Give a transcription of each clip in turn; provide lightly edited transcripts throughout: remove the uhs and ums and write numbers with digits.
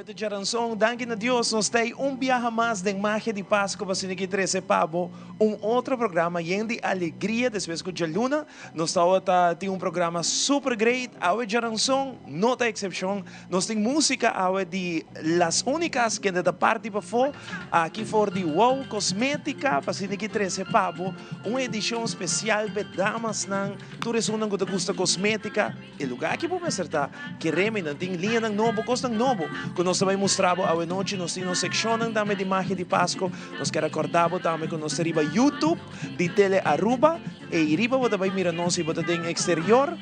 Awe ta djaranson, danki na Dios nos ta ei un biaha mas den Magia di Pasco pa asina ki trece pa bo un otro programa yen di alegria despues cu djaluna nos tawata tin un programa super great. Awe djaranson no ta excepcion, nos tin musica awe di Las Unicas kende ta parti pafo aki for di Wow Cosmetica pa asina ki trece pa bo un edicion special p'e damasnan, tur esunnan cu ta gusta cosmetica. E lugá aki bo mester ta keremi, nan tin liñanan nobo, kosnan nobo ku nos ta bai mustra bo awe nochi. Nos tin nos sekshonnan tambe di Magia di Pasko. Nos kier a kòrda bo tambe ku nos ta riba YouTube di Tele Aruba. Ei riba bo ta bai mira nos si bo ta den eksterior.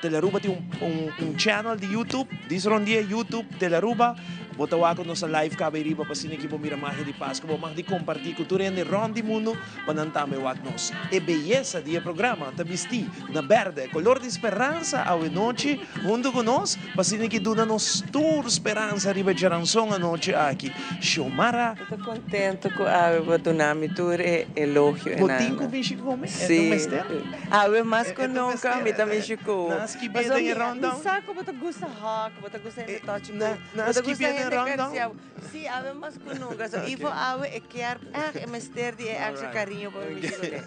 Tele Aruba tin un channel di YouTube. Dis rondie YouTube Tele Aruba. Bo ta wak ku nos ta live kaba ei riba pa asina ki bo mira Magia di Pasko. Bo mag di kompartí ku tur hende rònt di mundu pa nan tambe wak nos. E beyesa di e programa ta bistí Na berde, color di speransa awe nochi hunto cu nos, pa asina ki duna nos tur speransa riba e djaranson anochi aki. Xiomara. Mi ta contento cu awe bo duna mi tur e elogio Bo tin cu mishi cu mi? E ta mester? Si. Awe mas cu nunca mi ta mishi cu bo. Nan skibi den e rundown? Mi sa cu bo ta gusta hug, bo ta gusta hende touch cu, bo ta gusta hende cariciá bo. Si, awe mas cu nunca. So, Ivo awe e kier echt e mester di e extra cariño pa mi mishi cu ne.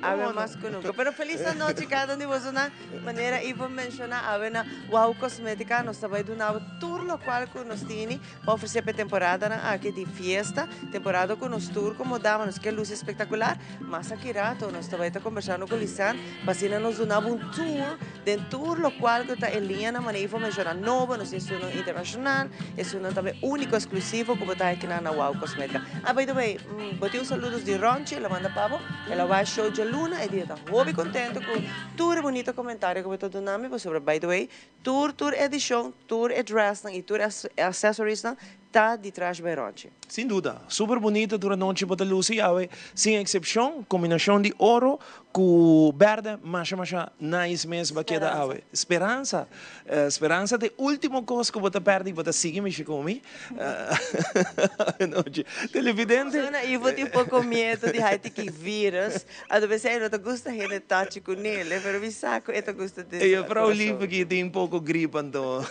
Awe mas cu nunca. Pero feliz anochi cada un di bosonan. Manera Ivo menciona awe na Wow Cosmetica nos ta bay duna bo tur locual cu nos tini pa ofrece pa e temporadanan aki di fiesta. Temporada cu nos tur como dama nos kier luci espectacular. Mas aki rato nos ta bay ta conversando cu Lisanne pa asina nos duna bo un tour Den tur lokual ku ta e liñanan manera Ivo menshoná nobo, nos tin esunnan internashonal, esunnan tambe úniko, eksklusivo ku bo ta haña kinan na Wow Kosmetika. Ah, by the way, bo tin un saludos di Ronchi, el a manda pa bo, el a wak show djaluna, e dia ta hopi kontento ku tur e bunita komentario ku bo ta duna mi pasobra by the way, tur tur edishon, tur e dressnan i tur e accessoriesnan ta di Trash by Ronchi. Sin duda, super bunita tur anochi bo ta luci awe sin excepcion, combinacion di oro cu berde masha masha nice mes ba keda awe. Speransa, speransa ta e ultimo cos cu bo ta perde y bo ta sigui mishi cu mi anochi. Televidente. Zona Ivo tin poco miedo di haiti ki virus, a veces e no ta gusta hende tachi cu nele, pero mi sa cu e ta gusta den su corazon. Juffrouw Lief aki tin poco grip anto.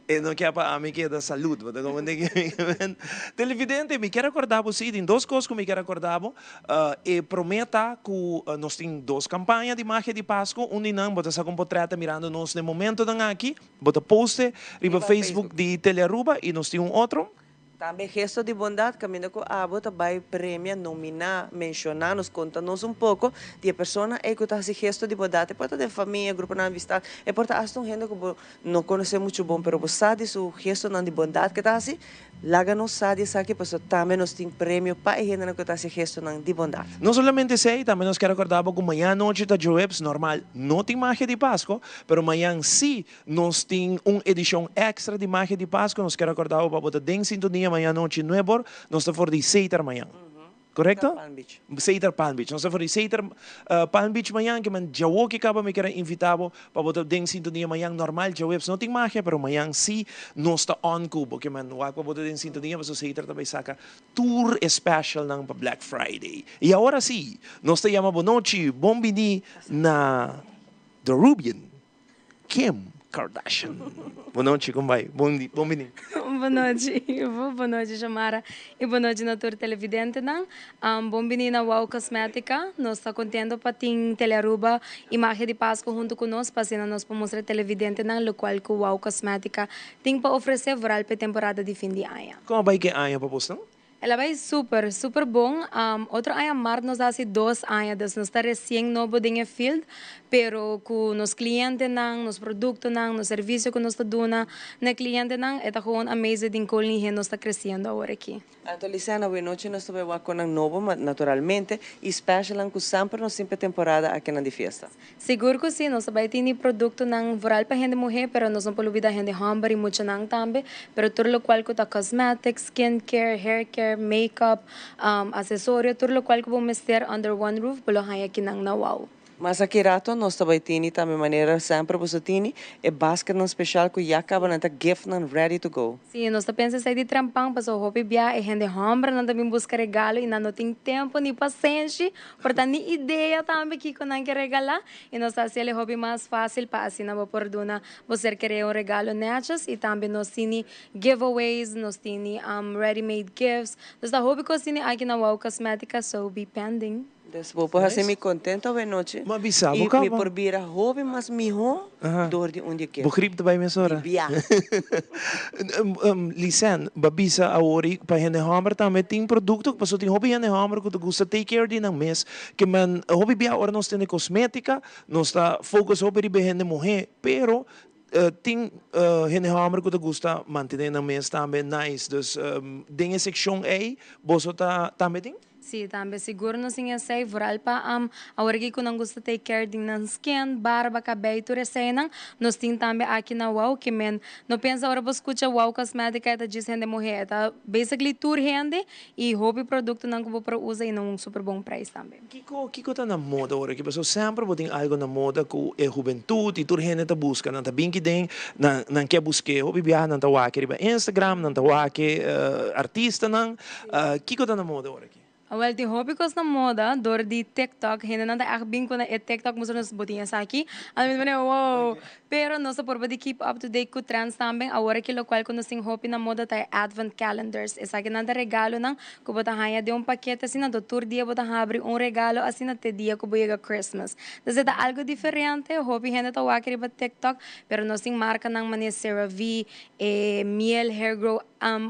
E no kier pa ami keda salud, bo ta comprende ke mi ke men? Televidente, mi kier acorda bo si, tin dos cos cu mi kier acorda bo. E prome ta cu nos tin dos campaña di Magia di Pasco, un di nan bo ta saca un potret mirando nos den momentonan aki, bo ta poste riba Facebook di Telearuba y nos tin un otro. Tambe gesto di bondat kaminda ku abo ta bai premia, nominá, menshoná nos, konta nos un poko di e persona ei ku ta hasi gesto di bondat. E por ta den famia, gruponan di amistat, e por ta asta un hende ku bo no konosé muchu bon, pero bo sa di su gestonan di bondat ku e ta hasi. Laga nos sa di esaki pasobra tambe nos tin premio pa e hendenan ku ta hasi gestonan di bondat. No solamente esei, tambe nos kier rekordá bo ku mañan anochi ta djoeps, normal no tin magia di Pasko, pero mañan sí Nos tin un edishon èkstra di Magia di Pasko. Nos kier rekordá bo pa bo ta den sintonia mañana anochi nuebor. Nos ta for di Seiter mañan. Korekto? Palm Beach. Seiter Palm Beach. Nos ta for di Seiter Palm Beach mañan. Ke men djawo ke kaba mi kier a invitá bo pa bo ta den sintonia mañan. Normal djaweps no tin magia, pero mañan sí nos ta on ku bo. Ke men wak pa bo ta den sintonia pasobra Seiter ta bai saka tur e specialnan pa Black Friday. I awor sí, nos ta yama bo nochi bon bini na The Rubian. Kim Kardashian. Bon nochi, kon bai? Bon di, bon bini. Bon nochi, Ivo. Bon nochi, Xiomara. I bon nochi na tur televidentenan. Bon bini na Wow Cosmetica. Nos ta contento pa tin Telearuba i Magia di Pasco hunto cu nos pa asina nos por mustra televidentenan locual cu Wow Cosmetica tin pa ofrece vooral p'e temporada di fin di aña. Kon a bai ke aña pa bosnan? El a bai super, super bon. Otro aña mart nos a hasi dos aña, dus nos ta resien nobo den e field, pero ku nos klientenan, nos produktonan, nos servisio ku nos ta duna na e klientenan, e ta gewoon amazing den kon lihé nos ta kresiendo awor aki. Anto Lisana, awenochi nos ta bai wak konan nobo, ma naturalmente, i specialnan ku semper nos tin pa e temporada akinan di fiesta. Sigur ku si, nos ta bai tini produktonan vooral pa hende muhé, pero nos no por lubida hende hòmber i muchanan tambe, pero tur lokual ku ta cosmetics, skin care, hair care, make up, asesorio, tur lokual ku bo mester under one roof bo lo haña kinan na Wow. Mas aki rato nos ta bai tini tambe manera semper boso tini e basketnan special cu ya caba nan ta giftnan ready to go. Si, nos ta pensa esei di trempan pasobra hopi bia e hende hombernan ta bin busca regalo y nan no tin tempo ni pasenshi por ta ni idea tambe kico nan ke regala y nos ta haci el e hopi mas facil pa asina bo por duna bo ser kere un regalo netjes y tambe nos tini giveaways, nos tini ready made gifts, nos ta hopi cos tini aki na Wow Cosmetica so be pending. Dus bo por hasi mi contento awe nochi Ma bisa y bo mi caba. por bira hopi mas miho door di un di e Bo gift. grip ta bay mesora. Di bia. Lisen, bo a bisa awor y pa hende homber tambe tin producto, pasobra tin hopi hende homber cu ta gusta take care di nan mes, ke men hopi bia ora nos tene cosmetica, nos ta focus hopi riba e hende muhe, pero tin hende homber cu ta gusta mantene nan mes tambe nice, dus den e seccion ey boso ta tambe tin? Sí, tambe sigur nos tin esei, vooral pa awor aki ku nan gusta take care di nan skin, barba, kabei, tur eseinan, nos tin tambe aki na Wow, ke men no pensa ora bo skucha Wow Cosmetica e ta djis hende muhé, e ta basically tur hende i hopi produktonan ku bo por usa i na un super bon prijs tambe. Kiko kiko ta na moda awor aki? Pasobra semper bo tin algo na moda ku e hubentut i tur hende ta buska, nan ta bin kiden, nan nan ke busk'é, hopi biaha nan ta wak riba Instagram, nan ta wak artistanan, Kiko ta na moda ora aki? Awel tin hopi kos na moda dor di TikTok. Hendenan ta ègt bin ku na e TikTok mustra nos bo tin esaki. Anto mi ta pone wow. Pero nos ta purba di keep up to date ku trends tambe. Awor aki lokual ku nos tin hopi na moda ta e advent calendars. Esakinan ta regalonan ku bo ta haña den un pakete asina. Anto tur dia bo ta habri un regalo asina te dia ku bo yega Christmas. Entonces e ta algu diferente. Hopi hende ta wak riba TikTok. Pero nos tin markanan manera CeraVe, e miel hair grow.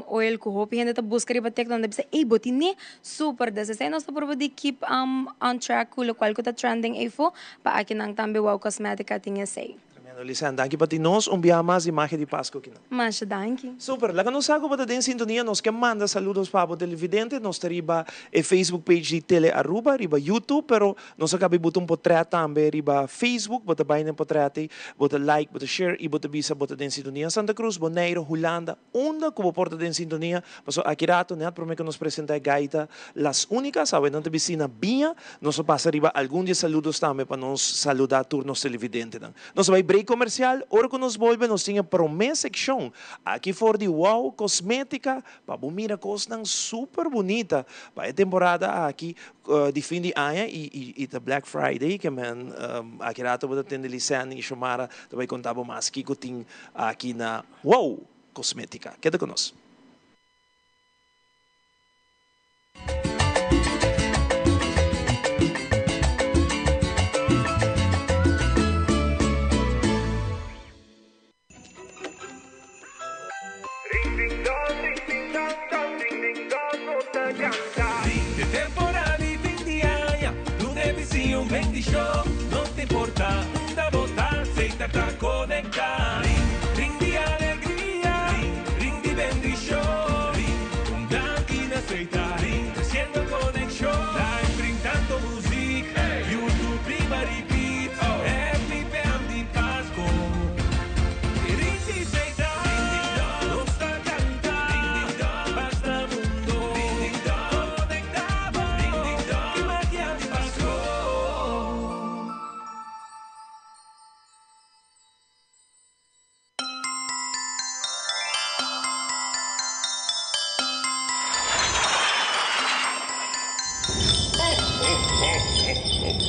Oil ku hopi hende ta buska riba TikTok nan ta bisa ey bo tine super des esey nos ta purba di keep on track ku lokual ku ta trending eyfo pa aki nan tambe Wow Cosmetica tin esey. Tremendo Lisanne, danki pa tin nos un biaha mas di Magia di Pasco aki nan. Masha danki. Super, laga nos sa ku bo ta den sintonia, nos ke manda saludos pa bo televidente, nos ta riba e Facebook page di Tele Aruba, riba YouTube, pero Nos a kabi buta un potret tambe riba Facebook, bo ta bai na e potret ei, bo ta like, bo ta share i bo ta bisa bo ta den sintonia Santa Cruz, Bonaire, Hulanda, unda ku bo por ta den sintonia, pasobra aki rato nèt promé ku nos presentá e gaita Las Únicas, awe nan ta bisti na biña, nos a pasa riba algun di e saludos tambe pa nos saludá tur nos televidentenan. Nos a bai break komersial, ora ku nos bolbe nos tin e promé sekshon aki for di Wow Kosmétika pa bo mira kosnan super bunita pa e temporada aki Di fin di aña y ta Black Friday ke men aki rato bo ta tende Lisanne y Shomara ta bay conta bo mas kico tin aki na Wow Cosmetica. Keda cu nos.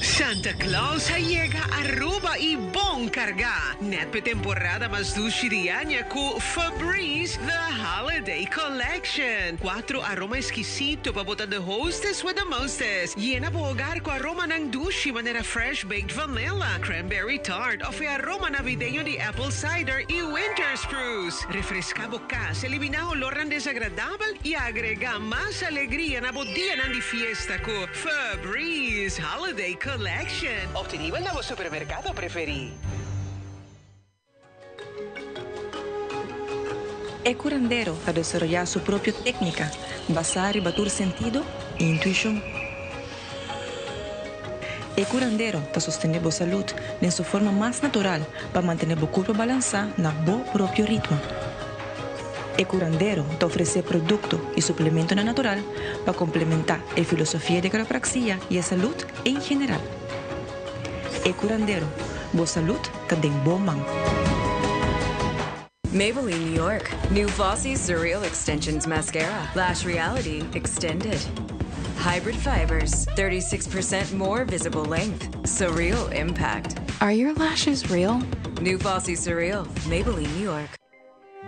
Santa Claus a yega Aruba y bon carga! Net p'e temporada mas dushi di aña cu Febreze The Holiday Collection. Cuatro aroma exquisito pa bo ta the hostess with the mostest. Yena bo hogar cu aromanan dushi manera fresh baked vanilla, cranberry tart of e aroma navideño di apple cider y winter spruce. Refresca bo cas, elimina olornan desagradabel y agrega mas alegria na bo dianan di fiesta cu Febreze Holiday Collection. Obtenibel na bo supermercado preferi. E curandero ta desaroyá su propio técnica basá riba tur sentido i intuishon. E curandero ta sostené bo salud den su forma mas natural pa mantené bo curpa balansá na bo propio ritmo. E curandero ta ofresé producto i suplementonan natural pa complementá e filosofia di quiropraxia i e salud en general. E Curandero, bo salud ta den bo man. Maybelline New York. New Falsies Surreal Extensions Mascara. Lash Reality Extended. Hybrid fibers. 36% more visible length. Surreal impact. Are your lashes real? New Falsies Surreal. Maybelline New York.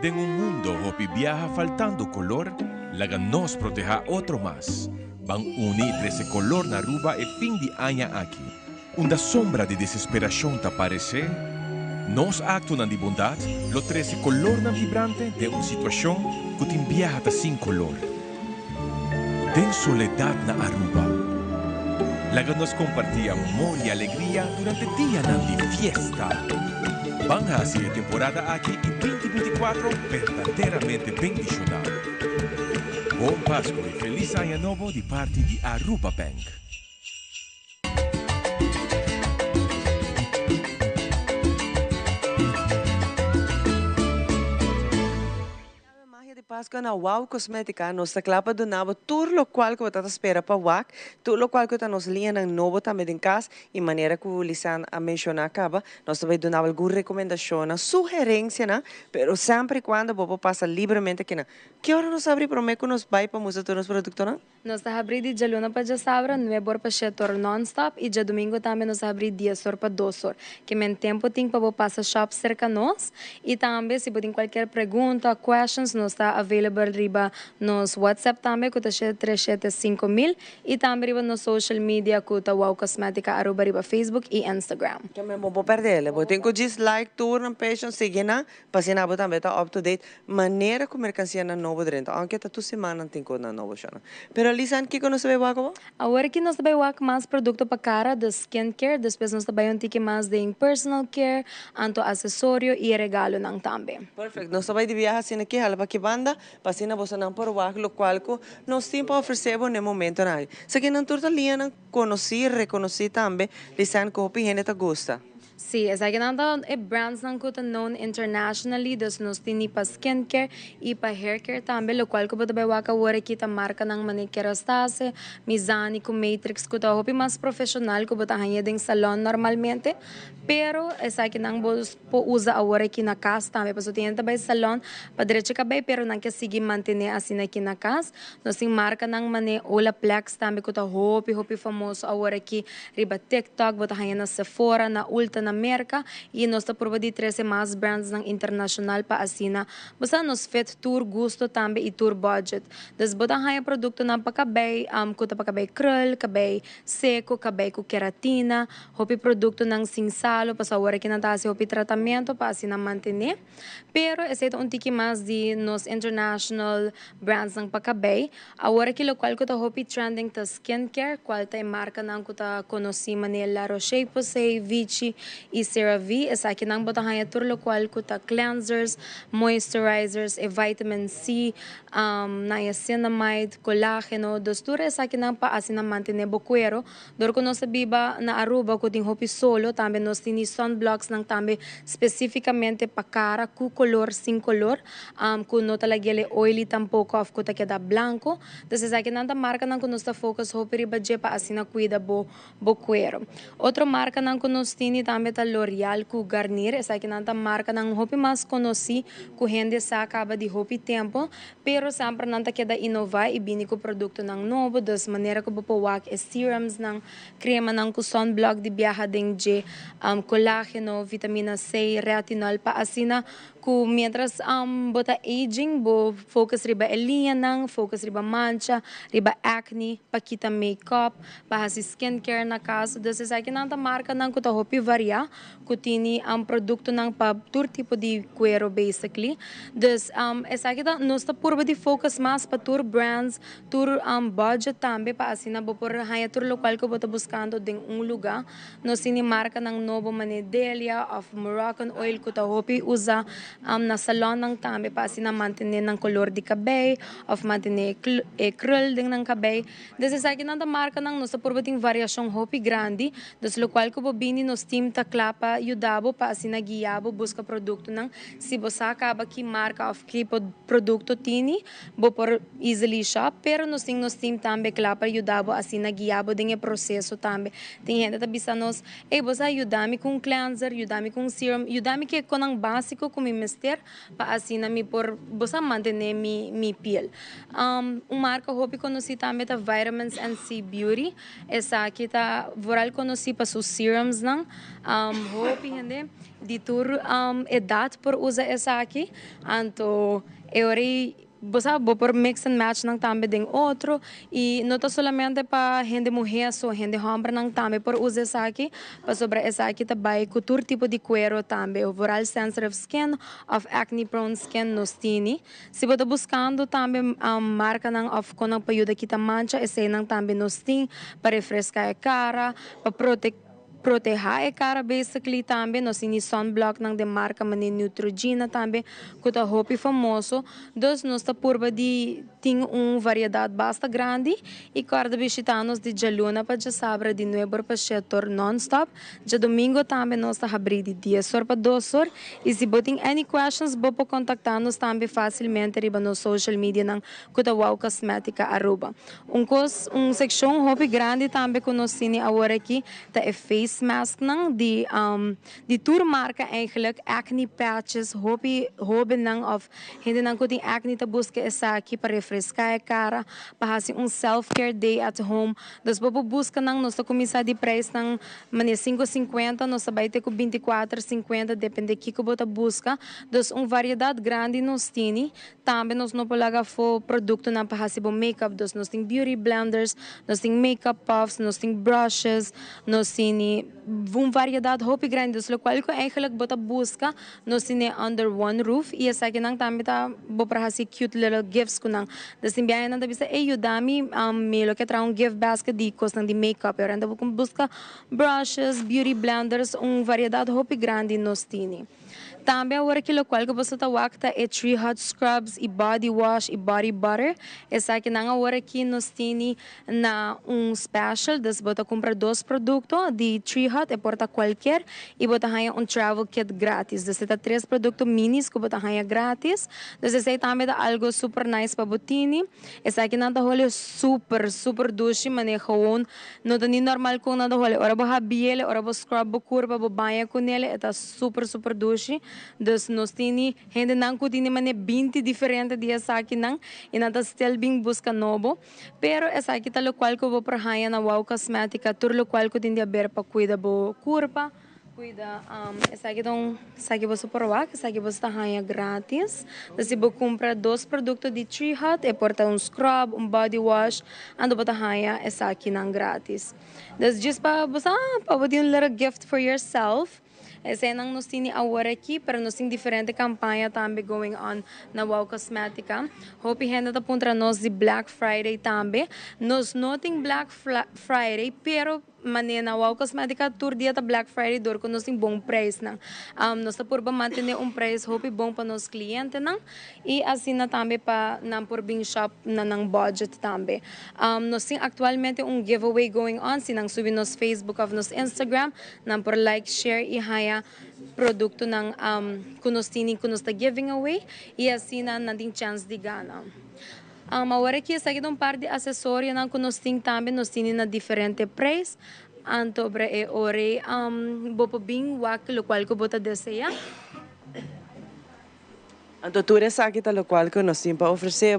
Den un mundo hopi biaha faltando color, laga nos proteha otro mas. Ban uni trece color na Aruba e fin di aña aki. Unda sombra di desesperacion ta parece, nos actonan di bondad lo trece colornan vibrante den un situacion cu tin biaha ta sin color. Den soledad na Aruba, laga nos comparti amor y alegria durante dianan di fiesta. Ban haci e temporada aki y 2024 berdaderamente bendiciona. Bon Pasco y Feliz Aña Nobo di parti di Aruba Bank. Magia di Pasco na Wow Cosmetica. Nos ta cla pa duna bo tur locual cu bo ta spera pa wak, tur locual cu ta nos liñanan nobo tambe den cas y manera cu Lisan a menciona caba, nos ta bay duna bo algun recomendacion, sugerencia, pero semper y cuando bo pasa libremente aki. Ki ora nos habri prome cu nos bay pa mustra tur nos productonan? Nos ta habri di dialuna pa diasabra, 9 or pa 7 or non-stop, y diadomingo tambe nos ta habri 10 or pa 2 or. Kemen tempo tin pa bo pasa shop cerca nos. Y tambe, si bo tin cualkier pregunta, questions, nos ta available riba nos WhatsApp tambe, cu ta 7375000, y tambe riba nos social media, cu ta Wow Cosmetica Aruba riba Facebook y Instagram. Kemen bo por perde, bo tin cu just like tur nan page, sigui nan, pa asina bo tambe ta up to date, manera cu mercancia nan nobo drenta, aunke ta tur siman nan tin cos nan nobo shona. Pero Lisan, kico nos ta bay wak? Awor aki nos ta bay wak mas producto pa cara, di skincare, despues nos ta bay un tiki mas di personal care, anto accesorio y regalonan tambe. Perfecto. Nos ta bay di biaha asina aki, hala pa ki banda, pa asina bo nan por wak locual cu nos tin pa ofrece bo na e momentonan. Esaki nan tur ta liñanan conoci, reconoci tambe, Lisan, cu hopi hende ta gusta. Si, esaki nan ta e brands nan cu ta known internationally, dus nos tin pa skincare y pa haircare tambe, locual cu bo ta bay wak awor aki ta marca nan mane Kerastase, Mizani cu Matrix, cu ta hopi mas profesional cu bo ta haya den salon normalmente, pero esaki nan bo por usa awor aki na cas tambe, paso tin bay salon pa drecha cabey, pero nan kier sigui mantene asina aki na cas. Nos tin marca nan mane Olaplex tambe, cu ta hopi hopi famoso awor aki riba TikTok, bo ta haya na Sephora, na Ulta na Merca, y nos ta proba di trece mas brands nan internacional pa asina bo nos fit tur gusto tambe y tur budget. Dus bo ta haya producto nan pa cabey, cu ta pa cabey krul, cabey seco, cabey cu keratina, hopi producto nan sin salo, paso awor aki nan ta haci hopi tratamento pa asina mantene. Pero esey ta un tiki mas di nos international brands nan pa cabey. Awor aki locual cu ta hopi trending ta skincare, cual ta e marca nan cu ta conoci manera La Roche-Posay, Vichy y CeraVe. Esaki nan bo ta haya tur locual cu ta cleansers, moisturizers, e vitamin C, niacinamide, colágeno, dus tur esaki nan pa asina mantene bo cuero. Dor cu nos ta biba na Aruba cu tin hopi solo, tambe nos tin sunblocks nan tambe specificamente pa cara, cu color, sin color, cu no ta lag'e oily tampoco of cu ta keda blanco. Dus esaki nan ta marca nan cu nos ta focus hopi riba dje pa asina cuida bo cuero. Otro marca nan cu nos tin tambe ta L'Oreal cu Garnier. Esaki nan ta marca nan hopi mas conoci cu hende sa caba di hopi tempo, pero semper nan ta keda innova y bini cu producto nan nobo, dus manera cu bo por wak e serums nan, crema nan cu sunblock di biaha den dje, colágeno, vitamina C, retinol, pa asina cu mientras bo ta aging, bo focus riba e liña nan, focus riba mancha, riba acne, pa kita make-up, pa haci skincare na cas. Dus esaki nan ta marca nan cu ta hopi varia, cu tin producto nan pa tur tipo di cuero basically. Dus esaki ta nos ta purba di focus mas pa tur brands, tur budget tambe, pa asina bo por haya tur locual cu bo ta buscando den un lugar. Nos tin marca nan nobo mane Delia of Moroccan oil cu ta hopi usa. Na salonnan tambe pa asina mantene nan color di cabey of mantene e krul den nan cabey. Dus esakinan ta marcanan, nos ta purba tin variacion hopi grandi. Dus locual cu bo bini, nos team ta cla pa yuda bo pa asina guia bo busca productonan. Si bo sa caba ki marca of ki producto tini, bo por easily shop, pero nos tin nos team tambe cla pa yuda bo asina guia bo den e proceso tambe. Tin hende ta bisa nos: "Ey, bo sa yuda mi cu un cleanser, yuda mi cu un serum, yuda mi cu e conan basico cu mi mester pa asina mi por, bo sa, mantene mi piel." Un marca hopi conoci tambe ta Vitamins and C Beauty. Esaki ta vooral conoci pa su serums nan. Hopi hende di tur edad por usa esaki. Anto e ora ei bo sa bo por mix and match nan tambe den otro y no ta solamente pa hende muher so, hende hombernan tambe por usa esaki, pasobra esaki ta bay cu tur tipo di cuero tambe, vooral sensitive skin of acne prone skin nos tini. Si bo ta buscando tambe marcanan of con nan pa yuda kita mancha, eseynan tambe nos tin pa refresca e cara, pa proteha e cara basically tambe. Nos tin sunblock nan de marca mane Neutrogena tambe, cu ta hopi famoso. Dus nos ta purba di tin un variedad basta grandi y corda bishita nos di dialuna pa diasabra di 9 pa 7 non-stop. Diadomingo tambe nos ta habri di 10 or pa 2 or. Y si bo tin any questions, bo por contacta nos tambe facilmente riba nos social media nan, cu ta Wow Cosmetica Aruba. Un cos, un seccion hopi grandi tambe cu nos tin awor aki ta e face mask nan di tur marca eigenlijk, acne patches, hopi hobennan of hendenan cu tin acne ta busca esaki pa refresca e cara, pa haci un self-care day at home. Dus bo por busca nan, nos ta cuminsa di prijs nan mane 5,50, nos ta bay te cu 24,50, depende kico bo ta busca. Dus un variedad grandi nos tin. Tambe nos no por laga afo productonan pa haci bo make-up. Dus nos tin beauty blenders, nos tin make-up puffs, nos tin brushes, nos tin un variedad hopi grandi. Dus locual cu eigenlijk bo ta busca, nos tin under one roof y esakinan tambe ta bo por haci cute little gifts cu nan. Dus tin biaha nan ta bisa: "Hey, yuda mi, mi lo kier traha un gift basket di cosnan di make-up." Y ora bo busca brushes, beauty blenders, un variedad hopi grandi nos tin. Tambe awor aki locual cu bo ta wak ta e Tree Hut Scrubs y body wash y body butter. Esakinan awor aki nos tin na un special, dus bo ta cumpra dos producto di Tree Hut, e por ta cualkier, y bo ta haya un travel kit gratis. Dus ta tres producto minis cu bo ta haya gratis. Dus esey tambe ta algo super nice pa bo tini. Esakinan ta hole super, super dushi, mane gewoon no ta ni normal cu nan ta hole. Ora bo habiele, ora bo scrub bo curpa, bo baña cu nele, ta super, super dushi. Dus nos tin hendenan cu tin mane 20 diferente di esakinan y nan ta still bin busca nobo. Pero esaki ta locual cu bo por haya na Wow Cosmetica, tur locual cu tin di haber pa cuida bo curpa. Cuida, esaki ta un, esaki bo por wak, esaki bo ta haya gratis. Dus si bo cumpra dos producto di Tree Hut, e por ta un scrub, un body wash, anto bo ta haya esakinan gratis. Dus just pa bo, pa bo un little gift for yourself. Eseynan nos tin awor aki, pero nos tin diferente campaña tambe going on na Wow Cosmetica. Hopi hende ta puntra nos di Black Friday tambe. Nos no tin Black Friday, pero mane na Wow Cosmetica tur dia ta Black Friday dor cu nos tin bon prijs nan. Nos ta purba mantene un prijs hopi bon pa nos clientenan y asina tambe pa nan por bin shop na nan budget tambe. Nos tin actualmente un giveaway going on, si nan subi nos Facebook of nos Instagram, nan por like, share y haya productonan cu nos tin cu nos ta giving away y asina nan tin chance di gana. Awor aki esaki un par di accesorionan cu nos tin tambe, nos tin na diferente prijs. Anto bre e ore bo por bin wak locual cu bo ta desea. Anto tur esaki ta locual cu nos tin pa ofrece,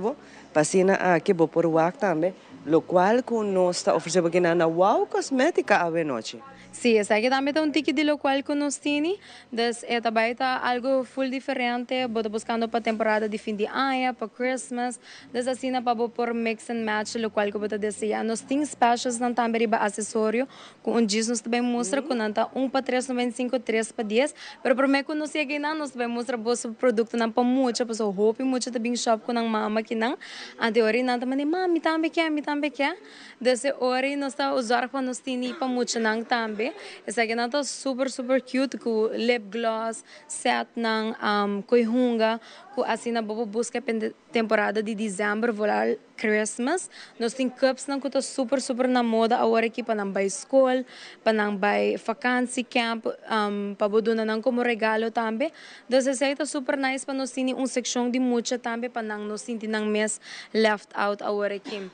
pa asina aki bo por wak tambe, locual cu nos ta ofrece aki na Wow Cosmetica awe nochi. Si, esaki tambe ta un tiki di locual cu nos tin. Dus e tambe ta algo full diferente, bo ta buscando pa temporada di fin di aña, pa Christmas. Dus asina pa bo por mix and match locual cu bo ta desea. Nos tin specials nan tambe riba accesorio, cu un dies nos tambe mustra cu nan ta 1 pa 3,95, 3 pa 10. Pero prome cu nos yega nan, nos tambe mustra bo productonan pa mucha, paso hopi mucha ta bin shop cu nan mama aki nan. Anto ora nan ta mane: "Mami, tambe kier, mi tambe." tambe ke. Dus e ora ei nos ta zorg pa nos tini pa muchanan tambe. Esakinan ta super super cute ku lip gloss, setnan, koe hunga ku asina bo por buska e temporada di december vooral Christmas. Nos tin cupsnan cu ta super super na moda awor aki pa nan bay school, pa nan bay vakantie camp, pa bo duna nan como regalo tambe. Dus esey ta super nice pa nos tini un seccion di mucha tambe pa nan no sinti nan mes left out awor aki.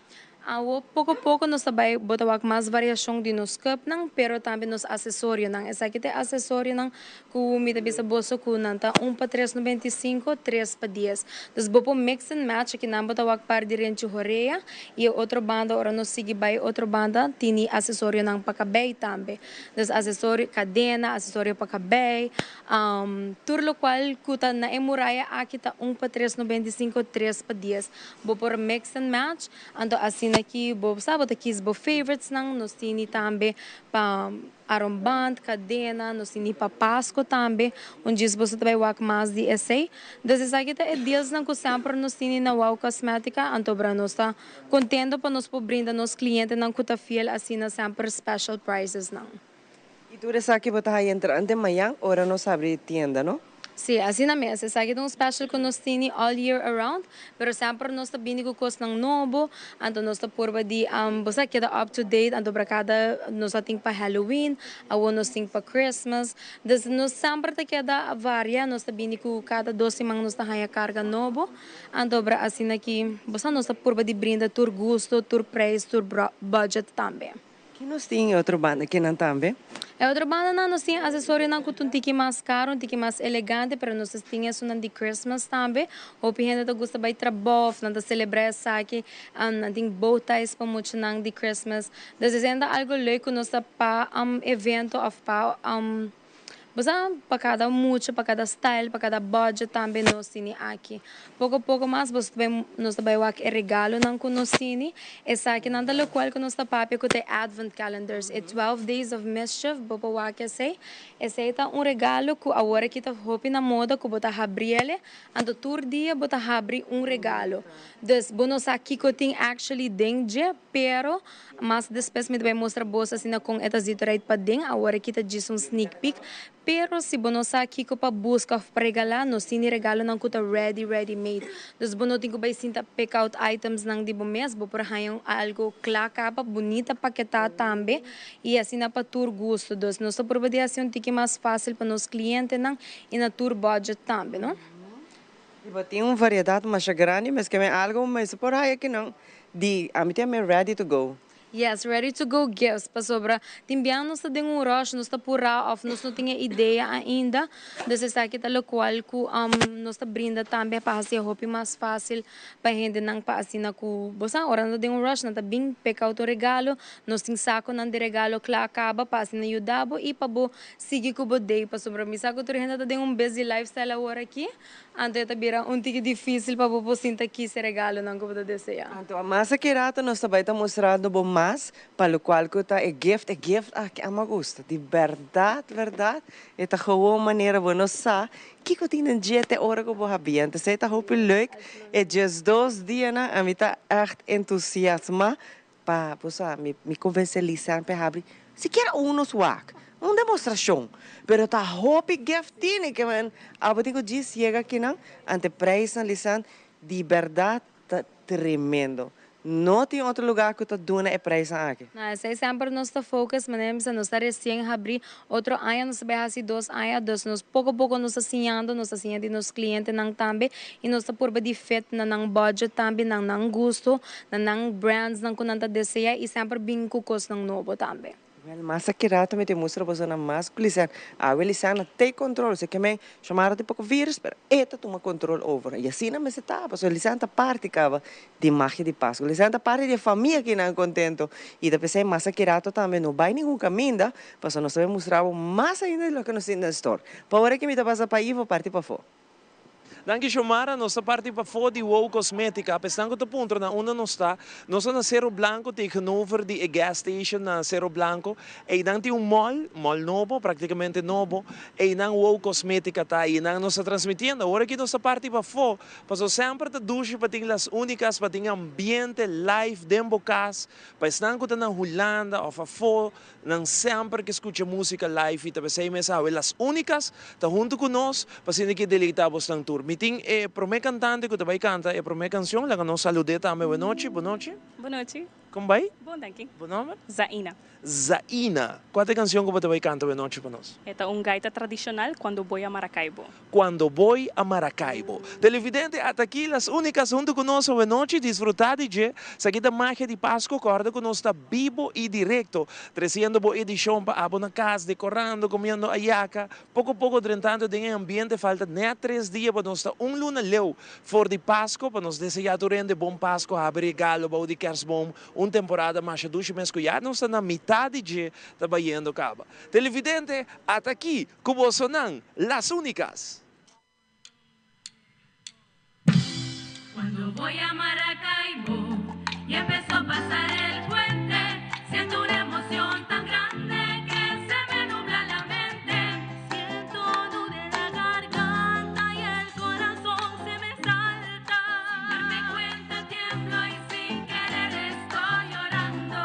Awo poco poco nos ta bay bo ta wak mas variacion di nos cupnan pero tambe nos acesorionan. Esaki ta e acesorionan Ku mi ta bisa boso ku nan ta un pa 3,95, tres pa 10. Dus bo por mix and match, aki nan bo ta wak par di renchi horea i e otro banda ora nos sigui bai e otro banda tini asesorionan pa kabei tambe. Dus asesorio, kadena, asesorio pa kabei, tur lokual ku ta na e muraya aki ta un pa 3,95, tres pa 10. Bo por mix and match, anto asina ki bo sa bo ta kies bo favoritesnan, nos tini tambe pa. Armband, kadena, nos tin di pa Pasko tambe, un djis boso ta bai wak mas di esei. Dus esaki ta e dealsnan ku semper nos tini na Wow Cosmetica, antobra nos ta kontento pa nos por brinda nos klientenan ku ta fiel asina semper special pricesnan. I tur esaki bo ta haya entrante mayan ora nos habri tienda, no? Sí, asina mes. Esaki ta un special cu nos tini all year around, pero semper nos ta bini cu cosnan nobo, anto nos ta purba di, bo sa, keda up to date, anto pra cada, nos a tin pa Halloween, awor nos tin pa Christmas, dus nos semper ta keda varia, nos ta bini cu cada dos siman nos ta haya carga nobo, anto pra asina ki, bo sa, nos ta purba di brinda tur gusto, tur prijs, tur budget tambe. Ki nos tin e otro banda kinan tambe? E otro bandanan nos tin asesorionan ku ta un tiki mas karo, un tiki mas elegante, pero nos ta tin esunnan di Christmas tambe. Hopi hende ta gusta bai trabou of nan ta selebrá esaki. Nan tin bow ties pa muchanan di Christmas. Dus esei ta algu leuk ku nos ta pa evento of pa. Bo sa, pa kada mucha, pa kada style, pa kada budget tambe nos tini aki. Poko poko mas bo ta bai, nos ta bai wak e regalonan ku nos tini. Esakinan ta lokual ku nos ta papia ku ta e advent calendars, e 12 days of mischief, bo por wak esei. Esei ta un regalo ku awor aki ta hopi na moda ku bo ta habri ele, anto tur dia bo ta habri un regalo. Dus bo no sa kiko tin actually den dje, pero Mas despues mi ta bai mustra boso asina kon e ta zit right paden. Awor aki ta djis un sneak peek. Pero si bo no sa kiko pa buska of pa regalá, nos tin di regalonan ku ta ready, ready made. Dus bo no tin ku bai sinta pick out itemsnan di bo mes. Bo por haña un algu kla kaba, bunita paketá tambe i asina pa tur gusto. Dus nos ta purba di hasi un tiki mas fásil pa nos klientenan i na tur budget tambe, no? I bo tin un variedat masha grandi, mes ke men algu mester por haya kinan di ami tin ami ready to go. Yes, ready to go gifts, pasobra tin bia nos ta den un rush, nos ta purá of nos no tin e idea ainda, dus esaki ta locual cu nos ta brinda tambe pa haci e hopi mas facil pa hendenan pa asina cu bo sa ora nan ta den un rush nan ta bin pick out un regalo, nos tin saconan di regalo cla caba pa asina yuda bo y pa bo sigui cu bo day, pasobra mi sa cu tur hende ta den un busy lifestyle awor aki. Anto e ta bira un tiki difícil pa bo por sinta kis e regalonan ku bo ta deseá. Anto a mas aki rato nos ta bai ta mustrando bo mas pa lokual ku ta e gift. E gift aki a mi a gusta. Di bèrdat bèrdat e ta gewoon manera bo no sa kiko tin den dje te ora ku bo habia. Entonces e ta hopi leuk. E 12 dianan ami ta ègt entusiasmá pa bo sa mi mi konvensé Lisanne pa e habri sikiera unos wak, un demostrashon, pero ta hopi gift tini ke men abo tin ku djis yega akinan, ante prijsnan Lisanne di bèrdat ta tremendo. No tin otro lugá ku ta duna e prijsnan aki. No, esei semper nos ta focus, manera mi bisa nos ta resien habri otro aña nos ta bai hasi dos aña, dus nos poko poko nos ta siñando, nos ta siña di nos klientenan tambe i nos ta purba di fit na nan budget tambe, na nan gusto, na nan brandsnan ku nan ta desea i semper bin ku kosnan nobo tambe. Wèl, mas aki rato mi ta mustra boso nan mas ku Lisanne. Awe Lisanne take control, si ke men Xiomara tin poko virus, pero e ta tuma control over. I asina mester ta, pasobra Lisanne ta parti kaba di magia di Pasku. Lisanne ta parti di e famia kinan contento. I ta p'esei mas aki rato tambe no bai ningun caminda, pasobra nos ta bai mustra bo mas ainda di loke nos tin den store. Pa ora ki mi ta pasa pa Ivo parti pafó. Danki Xiomara, nos ta parti pafó di Wow Cosmetica, pesnan ku ta puntra na unda nos ta, nos ta na Cerro Blanco tegenover di e gas station na Cerro Blanco, einan tin un mall, mall nobo, praktikamente nobo, einan Wow Cosmetica ta, einan nos ta transmitiendo. Awor aki nos ta parti pafó, pasobra semper ta dushi pa tin Las Unicas, pa tin ambiente live den bo kas, pa esnan ku ta na Hulanda òf afó, Nan semper ke skucha músika live i ta p'esei mes awe Las Únicas ta huntu ku nos pa asina ke deleitá bosnan tur. Mi tin e promé kantante ku ta bai kanta e promé kanshon, laga nos salud'é tambe. Buenochi, bonochi. Bonochi. Kon bai? Bon, danki. Bo nòmber? Zaina. Zaina. Kua ta e kanshon ku bo ta bai kanta buenochi pa nos? E ta un gaita tradishonal, Cuando voy a Maracaibo. Cuando voy a Maracaibo. Televidente, ata aki Las Unicas hunto cu nos awenochi, disfruta di dje. Esaki ta magia di Pasco, corda cu nos ta bibo y directo, treciendo bo edicion pa abo na cas, decorando, comiendo ayaca, poco poco drentando den e ambiente. Falta net tres dia pa nos ta un luna leu for di Pasco, pa nos desea tur hende bon Pasco, habri regalo bou di kerstboom, un temporada masha dushi mes cu ya nos ta na mitad di dje ta bayendo caba. Televidente, ata aki Ku bosonan, Las Únicas. Cuando voy a Maracaibo y empiezo a pasar el puente, siento una emoción tan grande que se me nubla la mente. Siento nudo en la garganta y el corazón se me salta. Sin darme cuenta tiemblo y sin querer estoy llorando.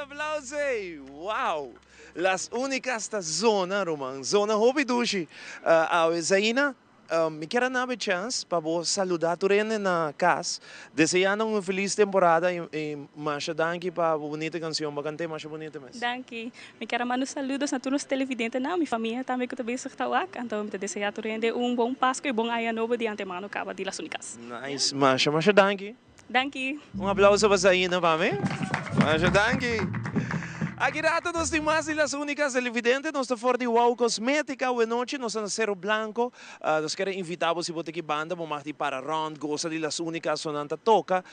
Aplauso ey! Wow! Las Unicas ta zona ruman, zona hopi dushi. Awe Zaina, mi kier a nabe chance pa bo saluda tur hende na cas, desea nan un feliz temporada y masha danki pa bo bunita cancion, bo cant'e masha bunita mes. Danki. Mi kier a manda saludos na tur nos televidentenan, mi famia tambe cu ta bezig ta wak, anto mi ta desea tur hende un bon Pasco y bon Aña Nobo di antemano caba di Las Unicas. Nice, masha masha danki. Danki. Un aplauso pa Zaina pa mi. Masha danki. Aki rato nos tin mas di Las Unicas Televidente. Nos ta for di Wow Cosmetica. Awe nochi nos ta na Cerro Blanco. Nos kier a invita bo si bo ta aki banda bo mag di para rond gosa di Las Unicas so nan ta toca.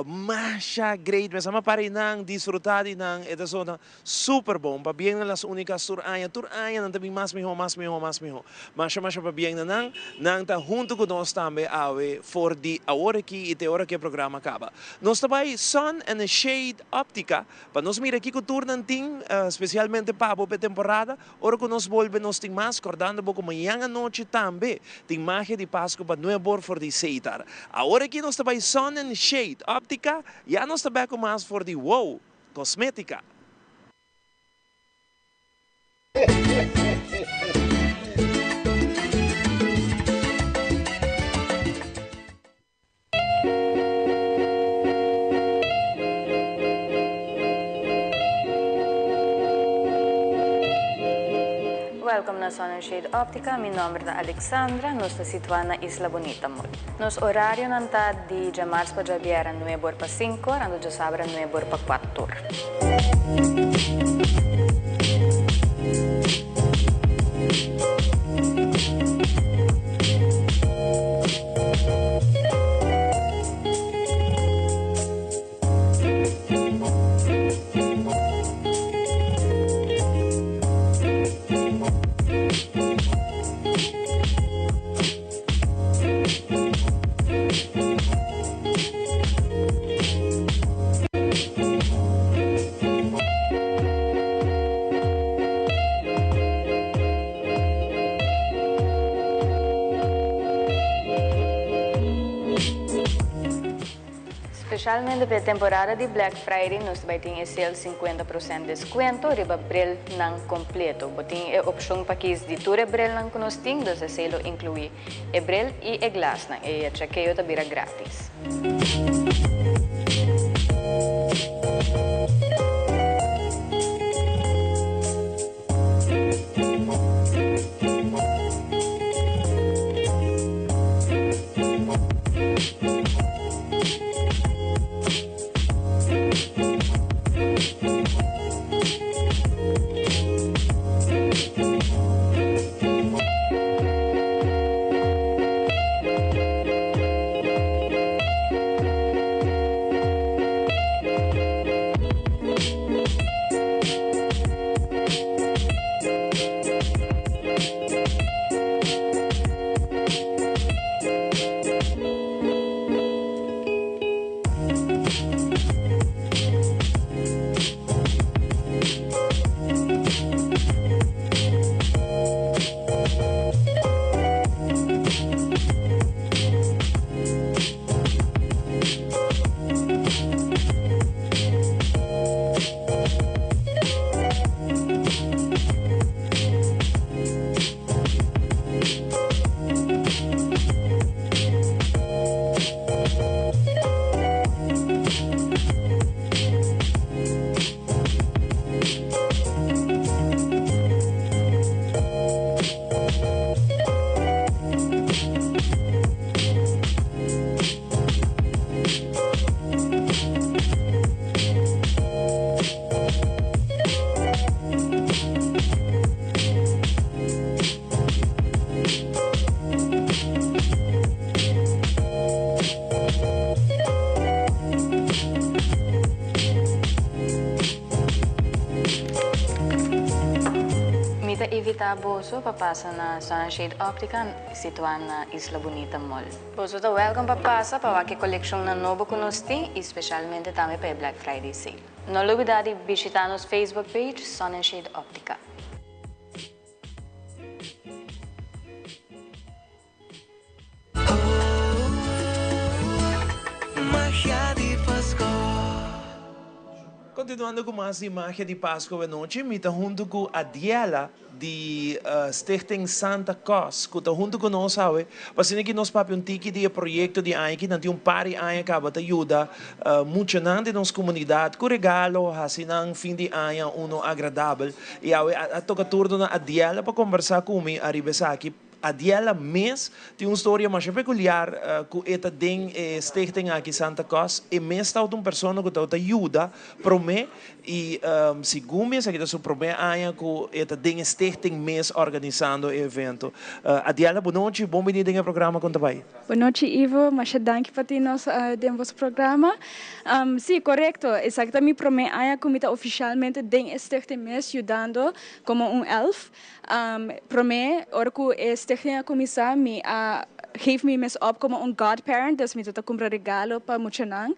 Masha great mes. Ama para einan disfruta di nan. E ta zona Super bon, pabien na Las Unicas tur aña, tur aña nan ta bin mas miho, mas miho, mas miho. Masha masha pabien na nan, nan ta hunto cu nos tambe awe for di awor aki y te ora cu e programa caba. Nos ta bay Sun and Shade Optica pa nos mira kico tur nan tin specialmente pa bo p'e temporada. Ora cu nos bolbe nos tin mas, cordando bo cu mañan anochi tambe tin magia di Pasco pa nuebor for di Seitar. Awor aki nos ta bay Sun and Shade Optica, ya nos ta bek cu mas for di Wow! Cosmetica. Welcome na Sun and Shade Optica, mi nomber ta Alexandra, nos ta situa na Isla Bonita Mall. Nos orarionan ta di djamars pa djabièrnè nuebe or pa sinku or, anto djasabra nuebe or pa kuater or. Specialmente pa e temporada di Black Friday nos ta bay tin e sale 50% descuento riba brilnan completo. Bo tin e opcion pa kies di tur e brilnan cu nos tin, dus esey lo inclui E bril i e glasnan, e chekeo ta bira gratis. Mi ta invita boso pa pasa na Sunshade Optica situa na Isla Bonita Mall. Boso ta welcome pa pasa pa wak e coleccionnan nobo cu nos tin y specialmente tambe pa e Black Friday sale. No lubida di bishita nos Facebook page Sun and Shade Optica. Continuando cu mas di Magia di Pasco awenochi, mi ta hunto cu Adiela di Stichting Santa Cos cu ta hunto cu nos awe pa asina ki nos papia un tiki di e proyecto di aña aki. Nan tin un par di aña caba ta yuda muchanan di nos comunidad cu regalo, haci nan fin di aña uno agradabel. Y awe a toca turno na Adiela pa combersa cu mi ariba esaki. Adiela mes tin un storia masha peculiar cu e ta den e stichting aki Santa Cos. E mes ta un persona cu ta yuda prome y segun mi esaki ta su prome aña cu e ta den e stichting mes organisando e evento. Adiela, bon nochi, bon bini den e programa. Con ta bay? Bon nochi, Ivo, masha danki pa tin nos den boso programa. Si, corecto, esaki ta mi prome aña cu mi ta oficialmente den e stichting mes yudando como un elf. Prome, ora cu e stichting a cuminsa, mi a geef mi mes op como un godparent, dus mi ta cumpra regalo pa muchanan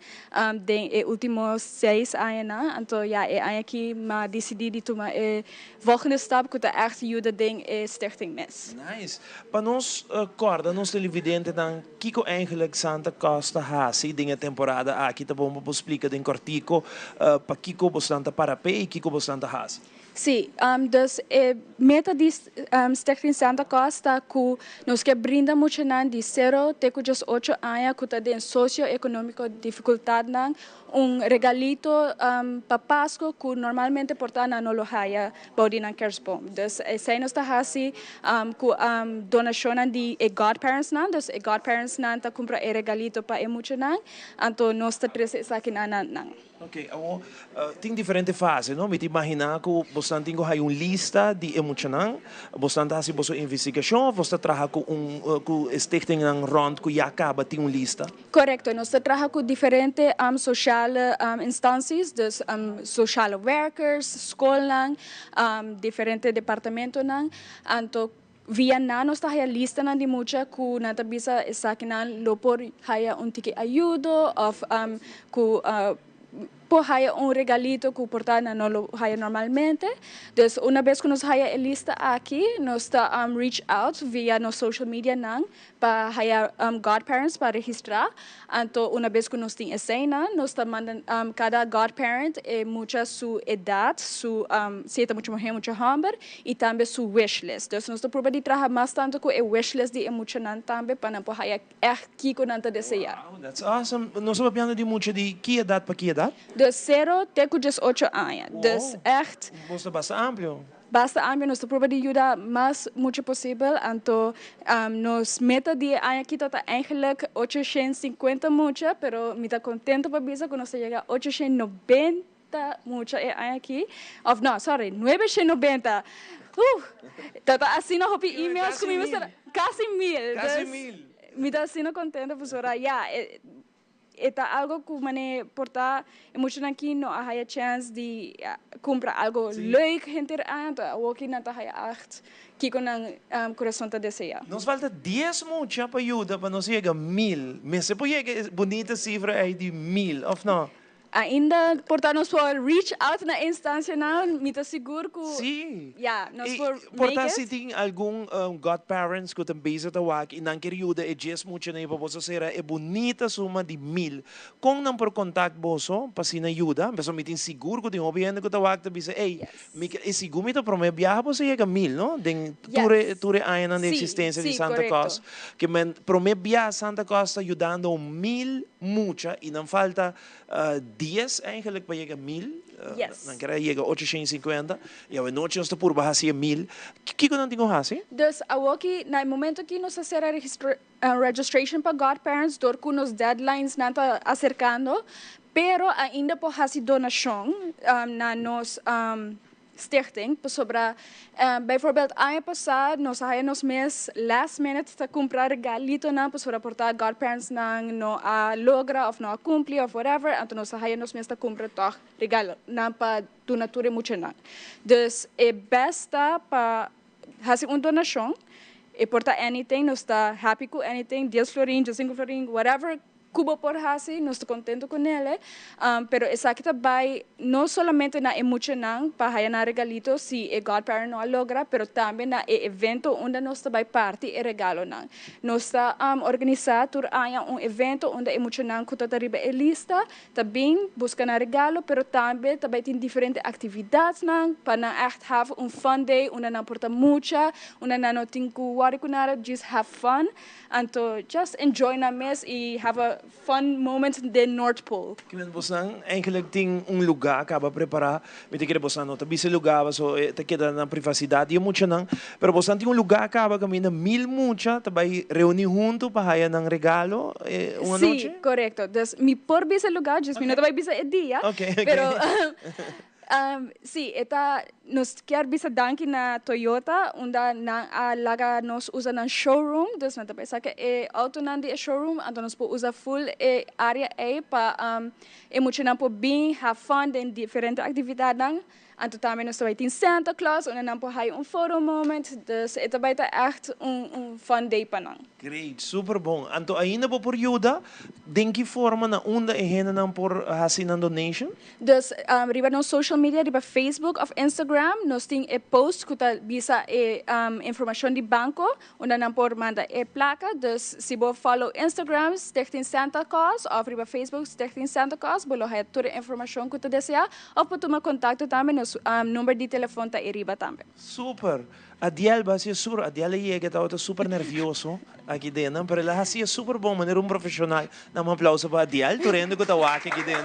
den e ultimo 6 añanan. Anto ja, e aña aki m'a dicidi di tuma e volgende stap cu ta echt yuda den e stichting mes. Nice. Pa nos corda nos televidentenan kico eigenlijk Santa Cos ta haci den e temporada aki, ta bon pa bo splica den cortico pa kico bosnan ta para pe y kico bosnan ta haci. Si, dus e meta di Stichting Santa Cos ta cu nos kier brinda muchanan di 0 te cu 18 aña cu ta den socio-economico dificultadnan un regalito pa Pasco cu normalmente por ta nan no lo haya bou di nan kerstboom. Dus esey nos ta haci cu donacionnan di e godparentsnan, dus e godparentsnan ta cumpra e regalito pa e muchanan, anto nos ta trece esakinan na nan. Ok, awor tin diferente fase, no? Mi ta imagina cu bosnan tin cu haya un lista di e muchanan. Bosnan ta haci boso investigacion of bos ta traha cu un cu e stichtingnan rond cu ya caba tin un lista? Corecto, nos ta traha cu diferente sociale instanties, dus sociale werkers, scolnan, diferente departamentonan. Anto via nan nos ta haya listanan di mucha cu nan ta bisa esakinan lo por haya un tiki ayudo of cu por haya un regalito cu por ta nan no lo haya normalmente. Dus una bes cu nos haya e lista aki, nos ta reach out via nos social media nan pa haya godparents pa registra. Anto una bes cu nos tin eseynan, nos ta manda cada godparent e mucha su edad, su si e ta mucha muher, mucha homber, y tambe su wishlist. Dus nos ta prueba di traha mas tanto cu e wishlist di e muchanan tambe pa nan por haya echt kico nan ta desea. Wow, that's awesome. Nos ta papiando di mucha di ki edad pa ki edad? Dus 0 te cu 18 aña. Dus echt. Bos ta basta amplio. Basta amplio, nos ta prueba di yuda mas mucha posibel. Anto nos meta di e aña aki ta eigenlijk 850 mucha, pero mi ta contento pa bisa cu nos ta yega 890 mucha e aña aki. Of no, sorry, 990. Ta asina hopi emails cu mi mester. Casi 1000. Casi 1000. Mi ta asina contento pasobra ja, e ta algo cu mane por ta e muchanan aki no a haya chance di cumpra algo leuk henter aña, anto awoki nan ta haya echt kico nan curason ta desea. Nos falta 10 mucha pa yuda pa nos yega 1000. Mester por yega e bunita cifra ey di 1000, of no? Ainda por ta nos por reach out na instancianan, mi ta sigur cu ya, nos por Por make ta it. si tin algun godparents cu ta bezig ta wak y nan kier yuda e 10 muchanan y pa boso cera e bunita suma di 1000. Con nan por contact boso pa asina yuda? Pasobra mi tin sigur cu tin hopi hende cu ta wak ta bisa, ey, mi ke, e sigur mi ta prome biaha boso yega 1000, no? Den tur e, tur e añanan di existencia di Santa Cos. Ke men prome biaha Santa Cos ta yudando 1000 mucha y nan falta 10 eigenlijk pa yega 1000. Nan kere yega 850 y awe nochi nos ta purba haci e 1000. Kico nan tin cu haci? Dus awoki, na e momento ki nos ta cera registration pa godparents door cu nos deadlines nan ta acercando, pero ainda por haci donacion na nos stichting, pasobra bijvoorbeeld aña pasa nos a haya nos mes last minute ta cumpra regalitonan pasobra por ta godparents nan no a logra of no a cumpli of whatever, anto nos a haya nos mes ta cumpra toch regalonan pa duna tur e muchanan. Dus e best ta pa haci un donacion, e por ta anything, nos ta happy cu anything, 10 florin, 5 florin, whatever cu bo por haci, nos ta contento cu nele, pero esaki ta bay no solamente na e muchanan pa haya nan regalito si e godparent no a logra, pero tambe na e evento unda nos ta bay parti e regalonan. Nos ta organisa tur aña un evento unda e muchanan cu ta riba e lista ta bin busca nan regalo, pero tambe ta bay tin diferente actividadnan pa nan echt have un fun day unda nan por ta mucha, unda nan no tin cu worry cu nada, just have fun. Anto just enjoy nan mes y have a fun moment den North Pole. Kimen bosnan eigenlijk tin un lugar caba prepara, mi ta kere bosnan no ta bisa e lugar paso e ta keda na privacidad di e muchanan, pero bosnan tin un lugar caba caminda mil mucha ta bay reuni hunto pa haya nan regalo un anochi? Si, corecto. Dus mi por bisa e lugar, just mi no ta bay bisa e dia, pero Si, e ta, nos kier bisa danki na Toyota unda nan a laga nos usa nan showroom, dus nan ta bay saca e autonan di e showroom, anto nos por usa full e area ey pa e muchanan por bin have fun den diferente actividadnan. Anto tambe nos ta bay tin Santa Claus unda nan por haya un photo moment, dus e ta bay ta echt un fun day pa nan. Great, super bon. Anto ainda bo por yuda? Den ki forma na unda e hendenan por haci nan donation? Dus riba nos social media, riba Facebook of Instagram, nos tin e post ku ta bisa e informashon di banko unda nan por manda e plaka. Dus si bo follow Instagram Stichting Santa Claus of riba Facebook Stichting Santa Claus bo lo haya tur e informashon ku ta deseá of por tuma kontakto tambe, nos number di telefon ta eriba tambe. Super! Adiel bo hasié super, Adiel a yega tabata super nervioso aki den, pero el a hasié super bon manera un profesional. Dam un aplauso pa Adiel, tur hende ku ta wak aki den.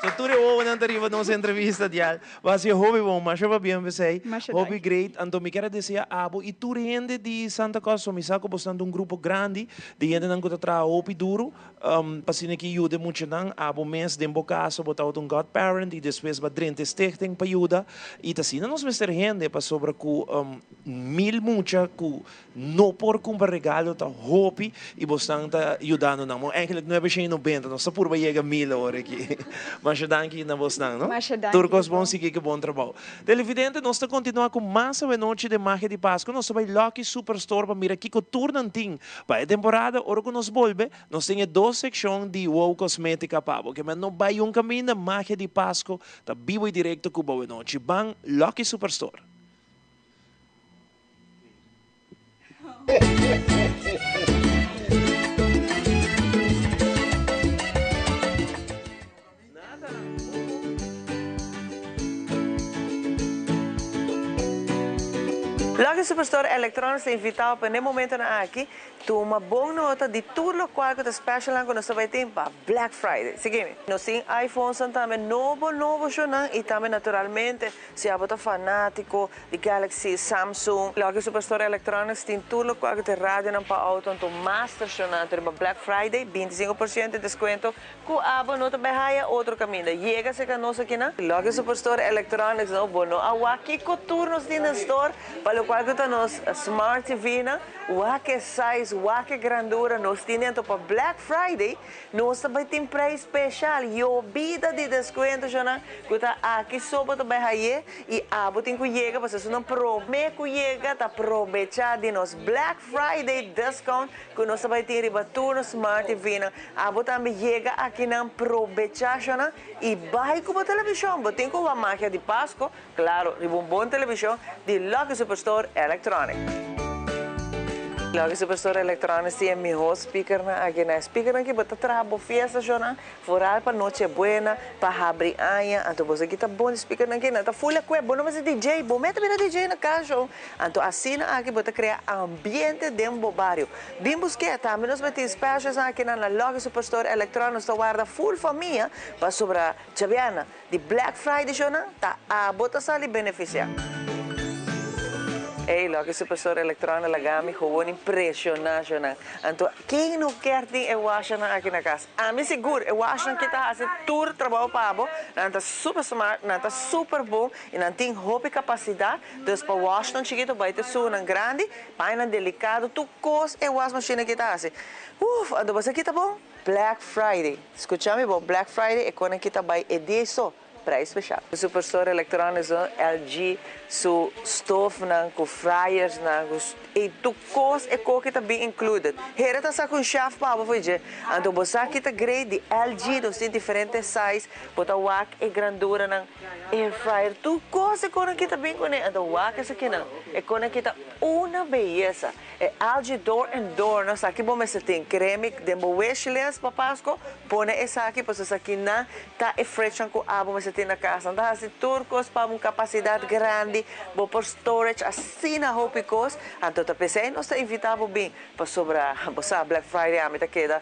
So tur e wowonan ta riba nos entrevista, Adiel. Bo hasié hopi bon, masha pabien p'esei. Masha Hopi danki. great. Anto mi kier a desea abo i tur hende di Santa Cos, so mi sa ku boso ta un grupo grandi di hendenan ku ta traha hopi duru. Pa asina ki yuda e muchanan, abo mes den bo kaso bo tabata un godparent i despues bo a drenta e stichting pa yuda. I ta asina nos mester hende pasobra ku mil mucha ku no por kumpra regalo ta hopi i bosnan ta yudando nan. Bon, eigenlijk 990, nos ta purba yega mil awor aki. Masha danki na bosnan, no? Masha danki. Tur kos bon, sigui ku bon trabou. Televidente, nos ta kontinuá ku mas awenochi den Magia di Pasku. Nos ta bai Lucky Superstore pa mira kiko tur nan tin Pa e temporada, ora ku nos bolbe, nos tin e dos sekshon di Wow Kosmétika pa bo. Ke men no bai un kaminda, Magia di Pasko ta bibo i direkto ku bo awenochi. Ban Lucky Superstore. Lucky Superstore Electronics ta invita bo pa n'e momentonan aki tuma bon nota di tur locual cu ta specialnan cu nos ta bay tin pa Black Friday. Sigui mi. Nos tin iPhonesnan tambe nobo nobo shownan y tambe naturalmente si abo ta fanatico di Galaxy, Samsung. Lucky Superstore Electronics tin tur locual cu ta radionan pa auto anto master shownan anto riba Black Friday 25% descuento Ku abo no ta bai haya otro kaminda. Yega serka nos akinan. Lucky Superstore Electronics no bo no a wak kiko tur nos tin den store pa lokual ku ta nos smart TV nan. Wak e size, wak e grandura nos tin anto pa Black Friday nos ta bai tin prijs special. Yobida di deskuento shownan ku ta aki so bo ta bai haye i abo tin ku yega pasobra esunnan prome ku yega ta probecha di nos Black Friday discount Ku nos ta bai tin riba tur nos Smart TV-nan. Abo tambe yega akinan, probechá shònan i bai ku bo televishon. Bo tin ku wak magia di Pasko, klaro, riba un bon televishon di Lucky Superstore Electronic. Lucky Superstore Electronics tin e mihó speakernan akinan. E speakernan ki bo ta traha bo fiesta shònan, Foral pa noche buena, pa habri aña, anto boso ki ta bon di speakernan ki nan ta full equip, bo no mester DJ, bo mester bira DJ na cas show, anto asina aki bo ta crea ambiente den bo bario. Bin busk'e, tambe nos mester tin specials akinan na Lucky Superstore Electronics, nos ta warda full famia pasobra djabièrnè di Black Friday shownan ta abo ta sali beneficia. Ey, Lucky Superstore Electronics laga mi gewoon impresiona shownan, anto ken no kier tin e washernan aki na cas? Ami sigur e washnan ki ta hasi tur trabou pa bo, nan ta super smart, nan ta super bon y nan tin hopi capacidad, dus pa washnan chikito bai te sunan grandi, pañanan delicado, tur cos e wasmachine ki ta hasi. Uf, anto bo sa ki ta bon? Black Friday, scucha mi bon, Black Friday e conan ki ta bai e dia so. Prijs special. Superstore Electronics no LG su stofnan cu fryersnan cu ey tur cos e koki ta bin included. Hera ta sa cu un chef pa bo fo'i dje. Anto bo sa ki ta great di LG nos tin diferente size bo ta wak e granduranan air fryer tur cos e konan ki ta bin cune anto wak esakinan e konan ki ta una beyesa. E LG door and door no esaki bo mester tin kremi den bo wishlist pa Pasco pone esaki pasobra esakinan ta e fridgenan ku abo mester tin na kas. Nan ta hasi tur kos pa un kapasidat grandi, bo por storage asina hopi kos. Anto ta p'esei nos ta invitá bo bin pasobra bo sa Black Friday ami ta keda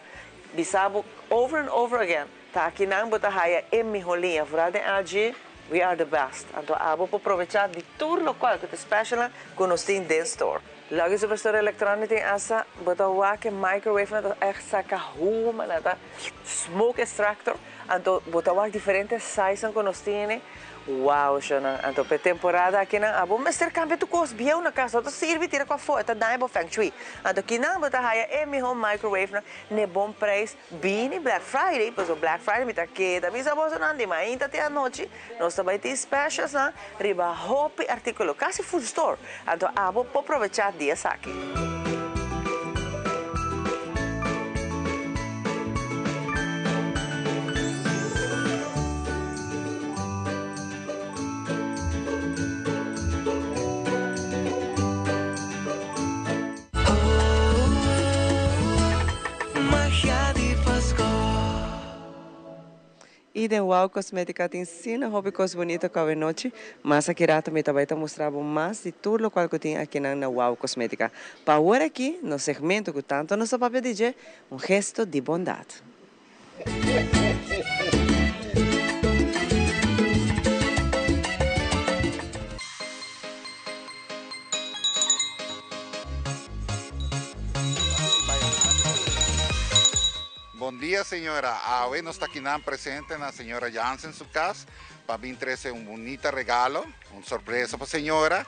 Bisa bo over and over again, ta akinan bo ta haya e miho liña, vooral den LG, we are the best. Anto abo por probecha di tur locual cu ta specialnan cu nos tin den store. Lucky Superstore Electronic tin hasta bo ta wak e microwave nan ta echt saca huma, nan ta smoke extractor, anto bo ta wak diferente sizenan cu nos tene. Wow shonan, anto p'e temporada akinan abo mester cambia tur cos bieu na cas, no ta sirbi tira cu afo, e ta daña bo feng shui. Anto kinan bo ta haya e miho microwave nan n'e bon prijs bini Black Friday, pasobra Black Friday mi ta keda bisa bosonan di mainta te anochi nos ta bai tin specials nan riba hopi articulo, casi full store, anto abo por probecha di esaki. I den Wow Cosmetica tin sina hopi cos bunita cu awenochi, mas aki rato mi ta bay ta mustra bo mas di tur locual cu tin akinan na Wow Cosmetica. Pa awor aki, nos segmento cu tanto nos ta papia di dje, un gesto di bondad. Bon dia señora, awe nos ta kinan presente na señora Jansen su cas pa bin trece un bunita regalo, un sorpresa pa señora,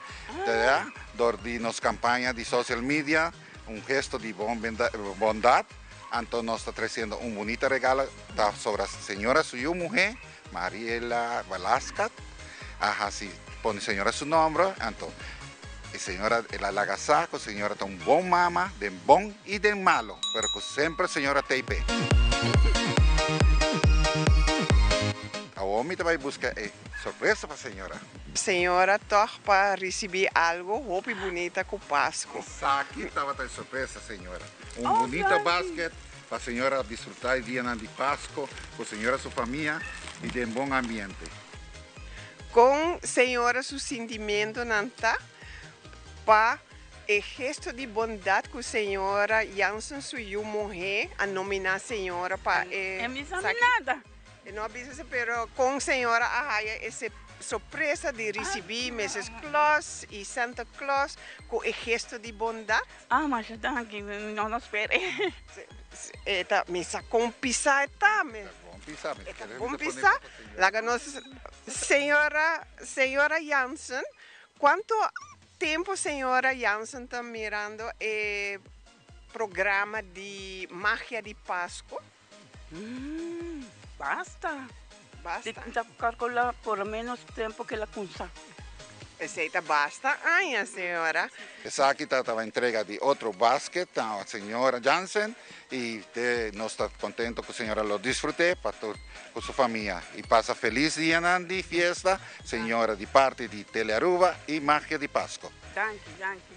dor di nos campaña di social media. Un gesto di bondad, anto nos ta treciendo un bunita regalo ta sobra señora su yu muhe, Mariela Velasquez, a haci pone señora su nombre, anto e señora el a laga sa cu señora ta un bon mama den bon y den malo, pero cu semper señora t'ey p'e. Awor mi ta bay busca e sorpresa pa señora. Señora tog pa ricibi algo hopi bunita cu Pascu. Esaki tabata e sorpresa señora. Un bunita basket pa señora disfruta e dianan di Pasco cu señora su famia y den bon ambiente. Con señora su sintimentonan ta pa e gesto di bondad cu señora Jansen su yu muhe a nomina señora pa e. E mi sa mi nada. E no a bisa esei, pero con señora a haya ese sorpresa di ricibi Mrs. Claus y Santa Claus cu e gesto di bondad? Ah, masha danki, mi no a spera e. E ta, mi sa con pisa e ta. E ta bon pisa, mi ta kere mi ta pone pa señora. Laga nos, señora, señora Jansen, cuanto tempo señora Jansen ta mirando e programa di Magia di Pasco? Basta. Basta. Mi ta calcula por lo menos tempo que la cunsa. Esey ta basta aña, señora. Esaki ta taba entrega di otro basket na señora Jansen y te nos ta contento cu señora lo disfrute pa tur cu su famia y pasa feliz dianan di fiesta señora di parti di Telearuba y Magia di Pasco. Danki, danki.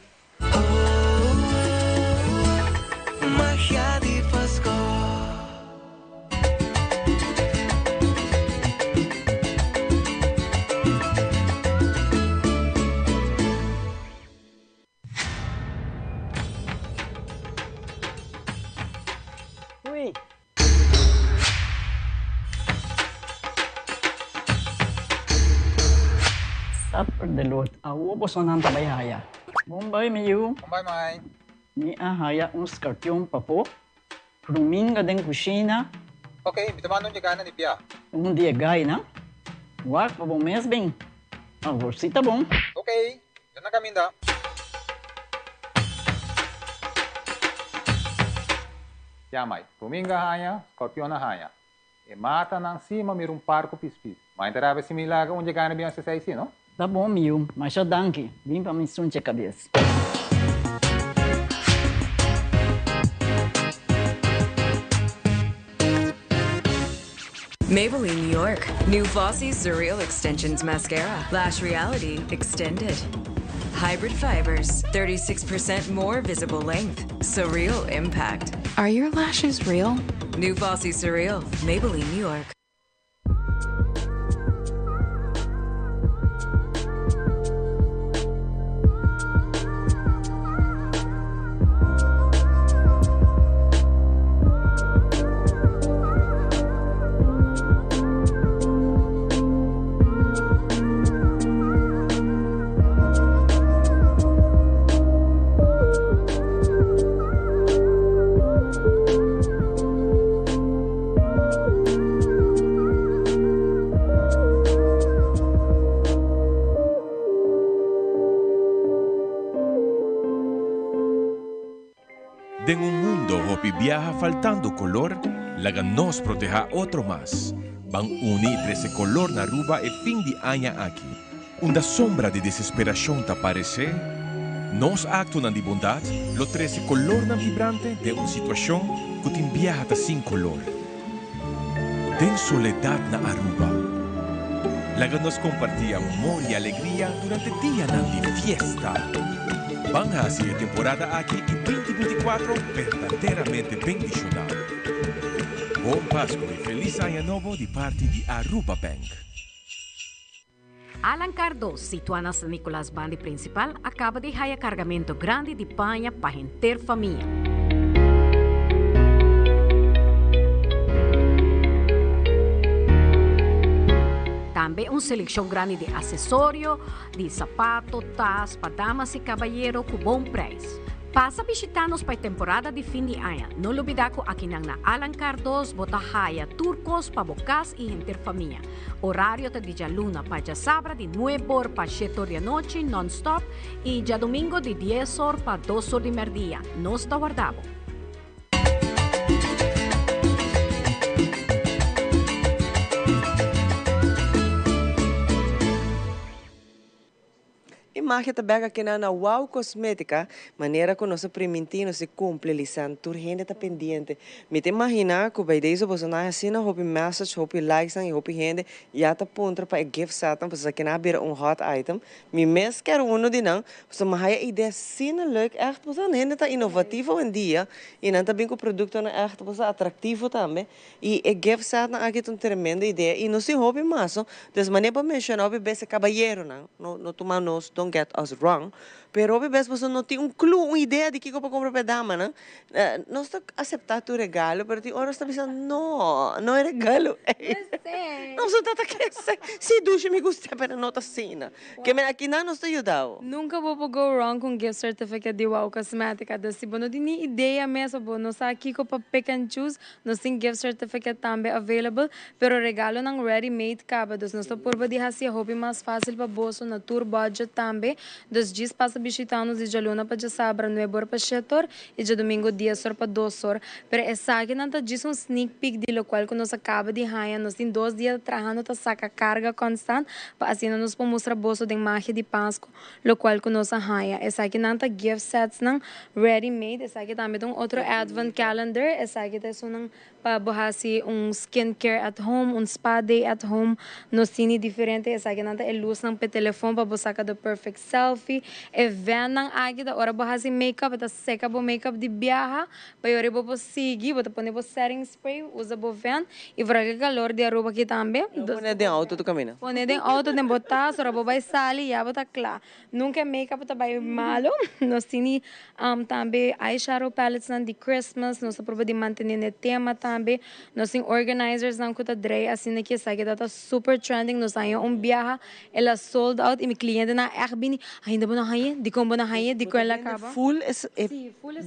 Magia di Pasco. Hui. Supper de lot. Awo bosonan ta bai haya. Bon bai mi yu. Bon bai mai. Mi a haya un skarpion pafó. Ruminga den kushina. Ok, mi ta manda un dje na di bia. Un di e gainan. Wak pa bo mes bin. Awor si ta bon. Ok, yo na kaminda. Ya mai, ruminga haña, scorpion a haña. E mata nan si ma mira un par cu pispis. Ma inta rabia si mi laga un dje gana bin haci esey si, no? Ta bon mi yu, masha danki. Bin pa mi sunche cabes. Maybelline New York, new Flossy Surreal Extensions Mascara, Lash Reality Extended. Hybrid fibers, 36% more visible length, surreal impact. Are your lashes real? New Flossy Surreal, Maybelline New York. Den un mundo hopi biaha faltando color, laga nos proteha otro mas. Ban uni y trece color na Aruba e fin di aña aki. Unda sombra di desesperacion ta parece, nos actonan di bondad lo trece colornan vibrante den un situacion cu tin biaha ta sin color. Den soledad na Aruba. Laga nos comparti amor y alegria durante dianan di fiesta. Ban haci e temporada aki y 2024 berdaderamente bendiciona. Bon Pasco y Feliz Aña Nobo di parti di Aruba Bank. Alan Cardoz, situa na San Nicolas bandi principal, a caba di haya cargamento grandi di paña pa henter famia. Tambe un seleccion grandi di accesorio, di sapato, tas pa damas y cabayero cu bon prijs. Pasa bishita nos pa e temporada di fin di aña. No lubida cu akinan na Alan Cardoz bo ta haya tur cos pa bo cas y henter famia. Orario ta di djaluna pa djasabra di nuebe or pa shete or di anochi non-stop y djadomingo di dies or pa dos or di merdia. Nos ta warda bo. E magia ta bek akinan na Wow Cosmetica, manera cu nos a priminti nos di cumpli Lisanne, tur hende ta pendiente. Mi ta imagina cu bay deze boso nan asina hopi message, hopi likes nan y hopi hende ya ta puntra pa e gift set nan pasobra esaki nan a bira un hot item. Mi mes kier uno di nan, pasobra mi haya idea asina leuk echt, boso hende ta innovativo awendia y nan ta bin cu productonan echt boso atractivo tambe. Y e gift setnan aki ta un tremendo idea y nos tin hopi maso, dus manera bo a menciona hopi bes e cabayeronan, no no tuma nos, don't get us wrong, pero hopi bes boso no tin un clue, un idea di kico pa compra pa e damanan, nos ta acepta tur regalo pero tin ora nos ta bisa no, no e regalo ey, nos no ta ta kese, si dushi mi gusta pero no ta asina, ke men akinan nos ta yuda bo. Nunca bo por go wrong cu un gift certificate di Wow Cosmetica, dus si bo no tin ni idea mes of bo no sa kico pa pick and choose, Nos tin gift certificate tambe available, pero regalonan ready made caba, dus nos ta purba di haci e hopi mas facil pa boso na tur budget tambe, dus djis pasa bishita nos di djaluna pa djasabra nuebe or pa shete or y djadomingo dies or pa dos or, pero esakinan ta djis un sneak peek di locual cu nos a caba di haya, nos tin dos dia ta trahando ta saca carga constant pa asina nos por mustra boso den magia di Pasco locual cu nos a haya. Esakinan ta gift setsnan ready made. Esaki tambe ta un otro advent calendar. Esaki ta esunnan pa bo haci un skin care at home, un spa day at home. Nos tini diferente. Esakinan ta e luznan p'e telefon pa bo saca the perfect selfie. E vannan aki ta ora bo haci makeup e ta seca bo makeup di biaha pa e ora bo por sigui bo ta pone bo setting spray, usa bo fan y vooral e calor di Aruba aki tambe. No pone den auto tu camina. Pone den auto den bo tas ora bo bay sali ya bo ta cla. Nunca e makeup ta bay malo. Nos tini tambe eyeshadow palettes nan di Christmas. Nos ta proba di mantene n'e tema tambe. Nos tin organizers nan cu ta drei asina ki esaki ta ta super trending. Nos a haña un biaha el a sold out y mi clientenan a echt bini, Ainda bo no hañ'e? Dicon bo no hañ'e? Dicon el a caba? Full es,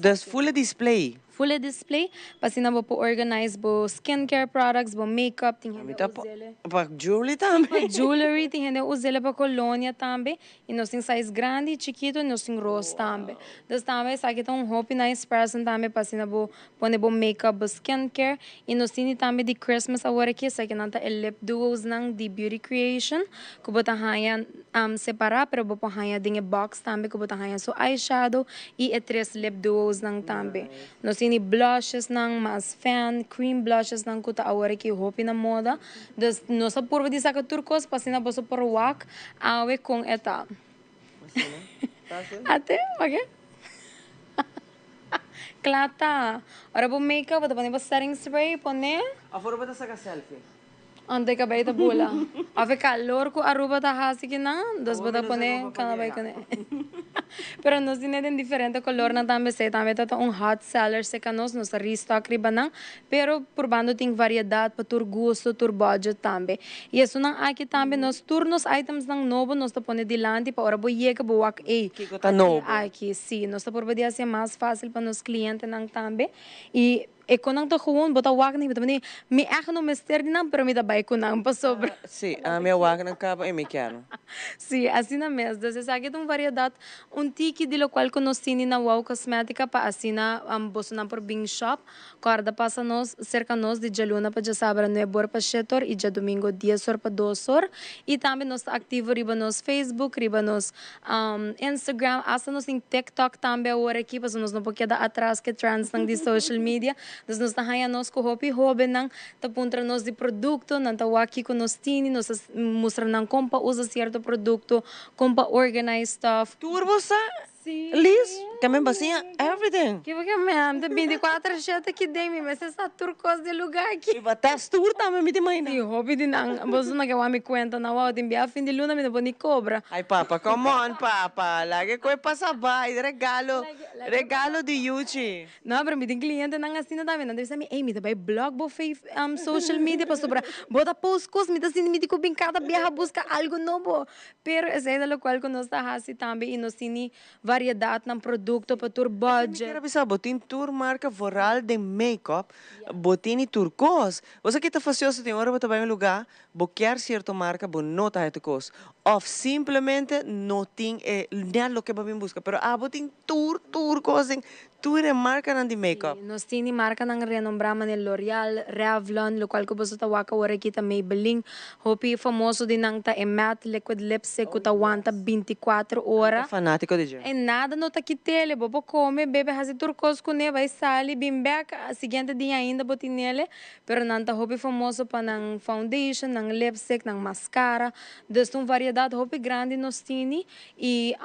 dus full e display. Full e display pa asina bo por organize bo skincare products, bo makeup, tin hende us'ele. Pa jewelry tambe. Pa jewelry, tin hende us'ele pa colonia tambe. Y nos tin size grandi y chikito y nos tin ros tambe. Dus tambe esaki ta un hopi nice present tambe pa asina bo pone bo makeup, bo skincare. Y nos tini tambe di Christmas awor aki, esakinan ta e lip duos nan di Beauty Creation cu bo ta haya separa pero bo por haya den e box tambe cu bo ta haya su eyeshadow y e tres lip duos nan tambe. Nos tini blushes nan mas fan, cream blushes nan cu ta awor aki hopi na moda. Dus nos a purba di saca tur cos pa asina boso por wak awe con e ta. Ate, wak e. Cla ta. Ora bo make up bo ta pone bo setting spray pone. Afor bo ta saca selfie. Ante cabey ta bula. Of e calor cu Aruba ta haci kinan, dus bo ta pone cana bay cune. Pero nos tin den diferente colornan tambe, esey tambe ta ta un hot seller cerca nos, nos ta restock riba nan, pero purbando tin variedad pa tur gusto, tur budget tambe. Y esunnan aki tambe nos tur nos itemsnan nobo nos ta pone dilanti pa ora bo yega bo wak ey, Kico ta nobo? Aki, si. Nos ta purba di haci mas facil pa nos clientenan tambe. Y. E konan ta gewoon bo ta wak nan i bo ta manda mi ègt no mester di nan pero mi ta bai ku nan pasobra. Sí, ami a wak nan kaba i mi kier nan. Sí, asina mes. Dus esaki ta un variedat un tiki di lokual ku nos tini na Wow Cosmetica pa asina bosonan por bin shop. Kòrda pasa nos serka nos di djaluna pa djasabra nuebe or pa shete or i djadumingo dies or pa dos or. I tambe nos ta aktivo riba nos Facebook, riba nos Instagram, hasta nos tin TikTok tambe awor aki pasobra nos no por keda atras ku e trendsnan di social media. Dus nos ta haña nos ku hopi hóbennan ta puntra nos di produkto, nan ta wak kiko nos tini, nos ta mustra nan kon pa usa sierto produkto, kon pa organize stuff. Tur bo sa Liz, ke men basia everything. Ki bo ke men, ta binticuater shete ki den mi mester sa tur kos di e lugar aki. Mi ba test tur tambe mi ta imagina. Si, hopi di nan, boso no ke wak mi cuenta nan, wou tin bia fin di luna mi no por ni cobra. Ay papa, come on papa, laga e koe pasa bai, regalo, regalo di Yuchi. No, pero mi tin clientenan asina tambe, nan ta bisa mi, ey, mi ta bai block bo social media pasobra bo ta post cos, mi ta sinti mi tin cu bin cada biaha busca algo nobo. Pero esey ta locual cu nos ta haci tambe y nos tini variedadnan producto pa tur Mi budget. kier a bisa bo tin tur marca vooral den make-up, bo tini tur cos. Bo sa ki ta facioso tin ora bo ta bai un lugar, bo kier cierto marca bo no ta haya tur cos. Of simplemente no tin e net loke bo a bin busca. Pero abo tin tur tur cos den Tur e markanan di make-up. Sí, nos tin di markanan renombrá manera L'Oreal, Revlon, lokual ku boso ta wak awor aki ta Maybelline. Hopi famoso di nan ta e matte liquid lipstick ku ta wanta bintikuater ora. Mi ta fanátiko di dje. E nada no ta kit'ele, bo por kome, bebe, hasi tur kos kuné, bai sali, bin bèk, siguiente dia ainda bo tin'ele. Pero nan ta hopi famoso pa nan foundation, nan lipstick, nan mascara. Dus ta un variedat hopi grandi nos tini. I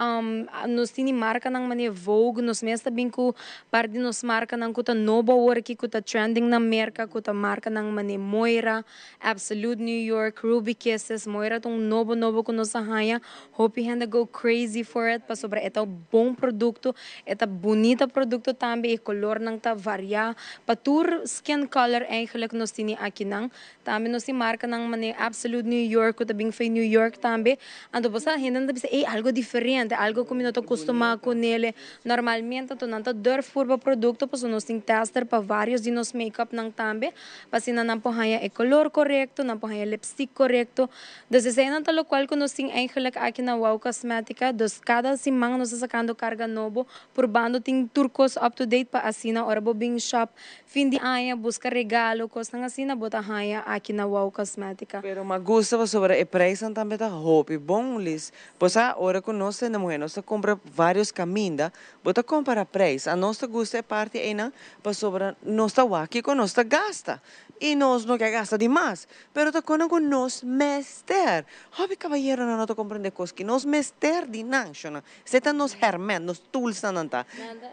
nos tin di markanan manera Vogue, nos mes ta bin ku par di nos markanan ku ta nobo awor aki ku ta trending na Merka ku ta markanan manera Moira, Absolute New York, Ruby Kisses. Moira ta un nobo nobo ku nos a haña, hopi hende go crazy for it pasobra e ta un bon produkto, e ta bunita produkto tambe i kolornan ta varia pa tur skin color eigenlijk nos tini akinan. Tambe nos tin markanan manera Absolute New York ku ta bin fo'i New York tambe. Anto bo sa hendenan ta bisa, ey algo diferente, algo ku mi no ta kustumá kunele normalmente. Anto nan ta durf purba produkto pasobra nos tin tester pa vários di nos make-upnan tambe, pa asina nan por haña e kolor korekto, nan por haña e lipstick korekto. Dus eseinan ta lokual ku nos tin eigenlik aki na Wow Cosmetica. Dus kada siman nos ta sakando karga nobo, purbando tin tur kos up to date pa asina ora bo bin shop Fin di aña buska regalo, kosnan asina bo ta haña aki na Wow Cosmetica. Pero m'a gusta pasobra e prijsnan tambe ta hopi bon, Liz. Bo sa, ora ku nos tende muhé nos ta kumpra varios kaminda, bo ta kompara prijs. A nos ta gusta e parti einan pasobra nos ta wak kiko nos ta gasta i nos no ke gasta di mas. Pero ta konan ku nos mester. Hopi kabayeronan no ta komprende kos ki nos mester di nan, shona. Esei ta nos hèrmènt, nos toolsnan nan ta.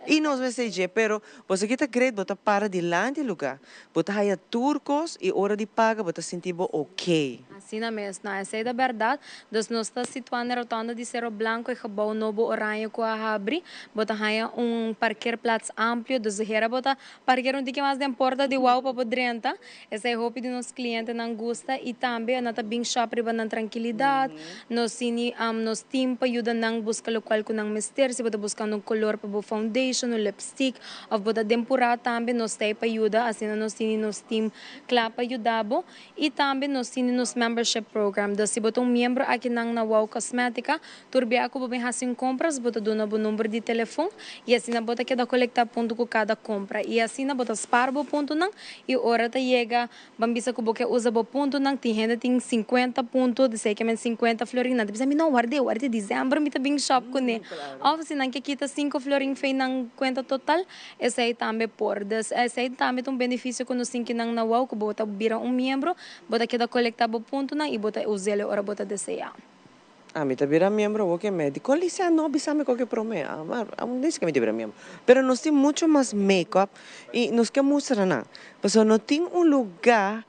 I nos mester dje, pero bo sa ki ta great, bo ta para dilanti e lugá, bo ta haya tur kos i ora di paga bo ta sinti bo oké. Asina mes, no, esei ta bèrdat. Dus nos ta situá na rotonda di Cerro Blanco, e gebou nobo oranje ku a habri. Bo ta haña un parkeerplaats amplio, dus hera bo ta parkeer un tiki mas den porta di wou pa bo drenta. Esei hopi di nos klientenan gusta i tambe nan ta bin shop riba nan trankilidat. Nos tini nos team pa yuda nan buska lokual ku nan mester. Si bo ta buskando un kolor pa bo foundation, un lipstick òf bo ta den purá tambe nos ta ei pa yuda. Asina nos tini nos team kla pa yuda bo. I tambe nos tini nos membership program. Dus si bo ta un miembro akinan na Wow Cosmetica, tur bia ku bo bin hasi un kompras bo ta duna bo number di telefon i asina bo ta keda kolektá punto ku kada kompra. I asina bo ta spar bo puntonan I ora ta yega, ban bisa ku bo ke usa bo puntonan, tin hende tin sinkuenta punto, di sei ke men sinkuenta florin, nan ta bisa mi no, ward'é, ward'é, dizèmber mi ta bin shòp kuné. Òf si nan ke kita sinku florin fei nan kuenta total, esei tambe por. Dus esei tambe ta un benefisio ku nos tin kinan na wou, ku bo ta bira un miembro, bo ta keda kolektá bo puntonan i bo ta us'el ora bo ta deseá. Ami ta bira miembro awor ke me di kon Lisa no bisa mi koke prome a dice ke mi ta bira miembro pero nos tin mucho mas make up y nos ke mustra nan pasobra no tin un lugar.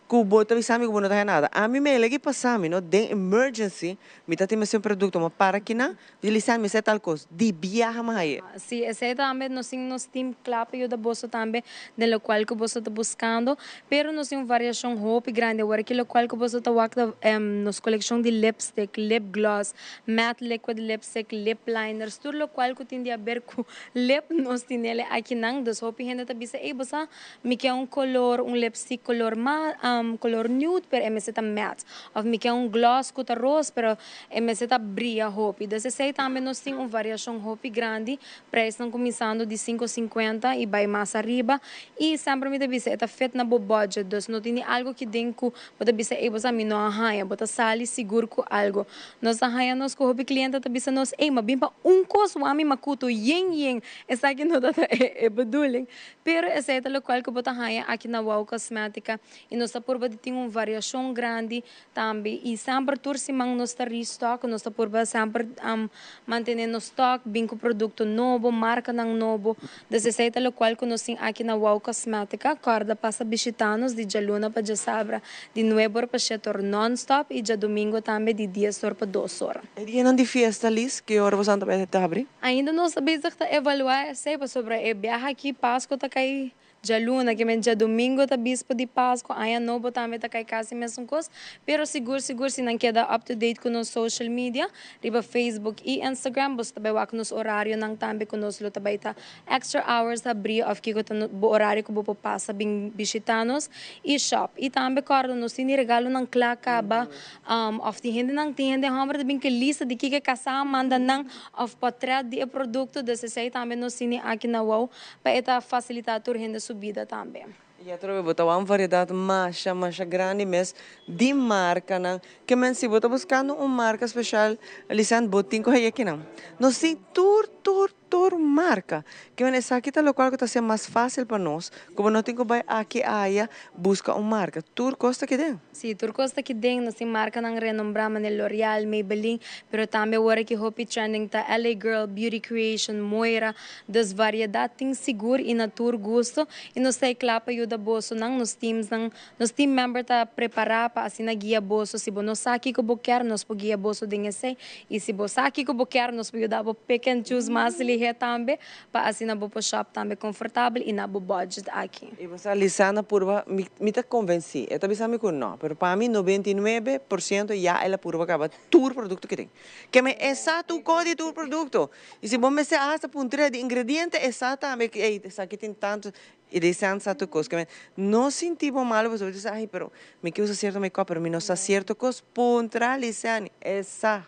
Ku bo ta bisa mi ku bo no ta haña nada. Ami me legi pasa mi no den emergency mi ta tin mester un produkto ma para kina mi di Lisanne mi sa tal kos di biaha mi haye. Si esei tambe nos tin nos team kla pa yuda boso tambe den lokual ku boso ta buskando pero nos tin un variashon hopi grandi awor aki lokual ku boso ta wak ta nos kolekshon di lipstick, lip gloss, matte liquid lipstick, lip liners tur lokual ku tin di aber ku lip nos tinele akinan dus hopi hende ta bisa ey bo sa Mi ke un color, un lipstick color ma, color nude, pero e mester ta matte. Of mi ke un gloss cu ta roos, pero e mester ta bria hopi. Dus esey tambe nos tin un variacion hopi grandi. Prijsnan cuminsando di cinco cincuenta y bay mas ariba. Y semper mi ta bisa e ta fit na bo budget. Dus no tin ni algo ki den cu bo ta bisa ey bo sa mi no a haya. Bo ta sali sigur cu algo. Nos a haya nos cu hopi cliente ta bisa nos ey ma bin pa un cos wami macuto yen yen. Esaki no ta e bedoeling. Pero esei ta lokual ku bo ta haña aki na Wow Cosmetica i nos ta purba di tin un variashon grandi tambe i semper tur siman nos ta restock, nos ta purba semper mantene nos stock bin ku produkto nobo, markanan nobo. Dus esei ta lokual ku nos tin aki na Wow Cosmetica. Kòrda pasa bishitá nos di djaluna pa djasabra di nuebe or pa shete or nònstòp i djadumingu tambe di dies or pa dos or. E dianan di fiesta, Liz, ki ora boso ta bai ta habri? Ainda nos ta bezig ta evaluá esei pasobra e biaha aki Pasko ta kai djaluna, ke men djadumingu ta bispo di Pasko, aña nobo tambe ta kai kasi mesun kos, pero sigur sigur si nan keda up to date ku nos social media riba Facebook i Instagram boso ta bai wak nos orarionan tambe ku nos lo ta bai ta extra hours habrí òf kiko ta bo orario ku bo por pasa bin bishitá nos i shop. I tambe kòrda nos tin di regalonan kla kaba Of tin hendenan tin hende homber ta bin ke lista di kiko e kasá manda nan of potret di e produkto, dus esei tambe nos tini aki na wou pa e ta fasilitá tur hende su bida tambe. I atrobe bo ta wou un variedat masha masha grandi mes di markanan ke men si bo ta buskando un marka speshal Lisanne bo tin ku haña kinan. Nos tin tur tur Tur marca. Kimen esaki ta locual cu ta hacia mas facil pa nos, cu bo no tin cu bay aki aya busca un marca. Tur cos ta aki den. Si, tur cos ta aki den. Nos tin marcanan renombra manera L'Oreal, Maybelline, pero tambe awor aki hopi trending ta LA Girl, Beauty Creation, Moira. Dus variedad tin sigur y na tur gusto. Y nos ta e cla pa yuda bosonan. Nos teamsnan, nos team member ta prepara pa asina guia boso. Si bo no sa kico bo kier, nos por guia boso den esey. Y si bo sa kico bo kier, nos por yuda bo pick and choose mas lihe tambe, pa asina bo por shop tambe comfortabel y na bo budget aki. Y bo sa Lisana purba, mi mi ta convenci, e ta bisa mi cu no, pero pa mi 99% ya el a purba caba tur producto cu tin. Keme e sa tur cos di tur producto. Y si bo mester hasta puntra di ingrediente e sa tambe, ey esaki tin tanto, y Lisana sa tur cos. Keme no sinti bo malo pasobra bo ta bisa ay pero Mi ke usa sierto make-up pero mi no sa sierto kos, puntra Lisanne, e sa.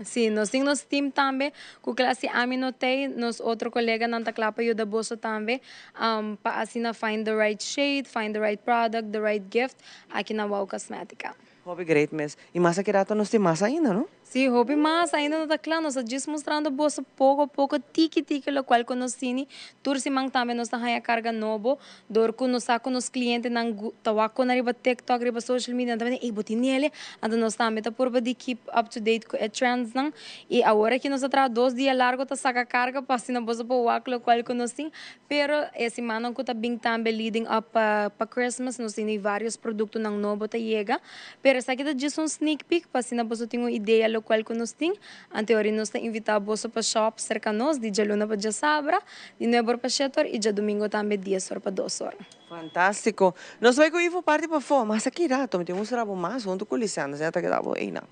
Sí, nos tin nos team tambe ku kla si ami no tei, nos otro koleganan ta kla pa yuda boso tambe pa asina find the right shade, find the right product, the right gift aki na Wow Cosmetica. Hopi great mes. Y mas aki rato nos tin mas ainda, no? Sí, hopi mas ainda no ta kla. Nos ta djis mustrando boso poko poko, tiki tiki lokual ku nos tini. Tur siman tambe nos ta haña karga nobo. Dor ku nos sa ku nos klientenan ta wak kon riba TikTok, riba social media, nan ta manda, ey bo tin nele? Anto nos tambe ta purba di keep up to date ku e trendsnan. I awor aki nos ta traha dos dia largo ta saka karga pa asina boso por wak lokual ku nos tin. Pero e simannan ku ta bin tambe leading up pa Christmas nos tini varios produktonan nobo ta yega. Pero esaki ta djis un sneak peek pa asina boso tin un idea lokual ku nos tin. Anteori nos ta invitá boso pa shop serka nos di djaluna pa djasabra, di nuebe or pa shete or i djadumingo tambe dies or pa dos or. Fantástiko! Nos bai ku Ivo parti pafó, mas aki rato mi tin mustra bo mas huntu ku Lisandra, asina ta keda bo einan.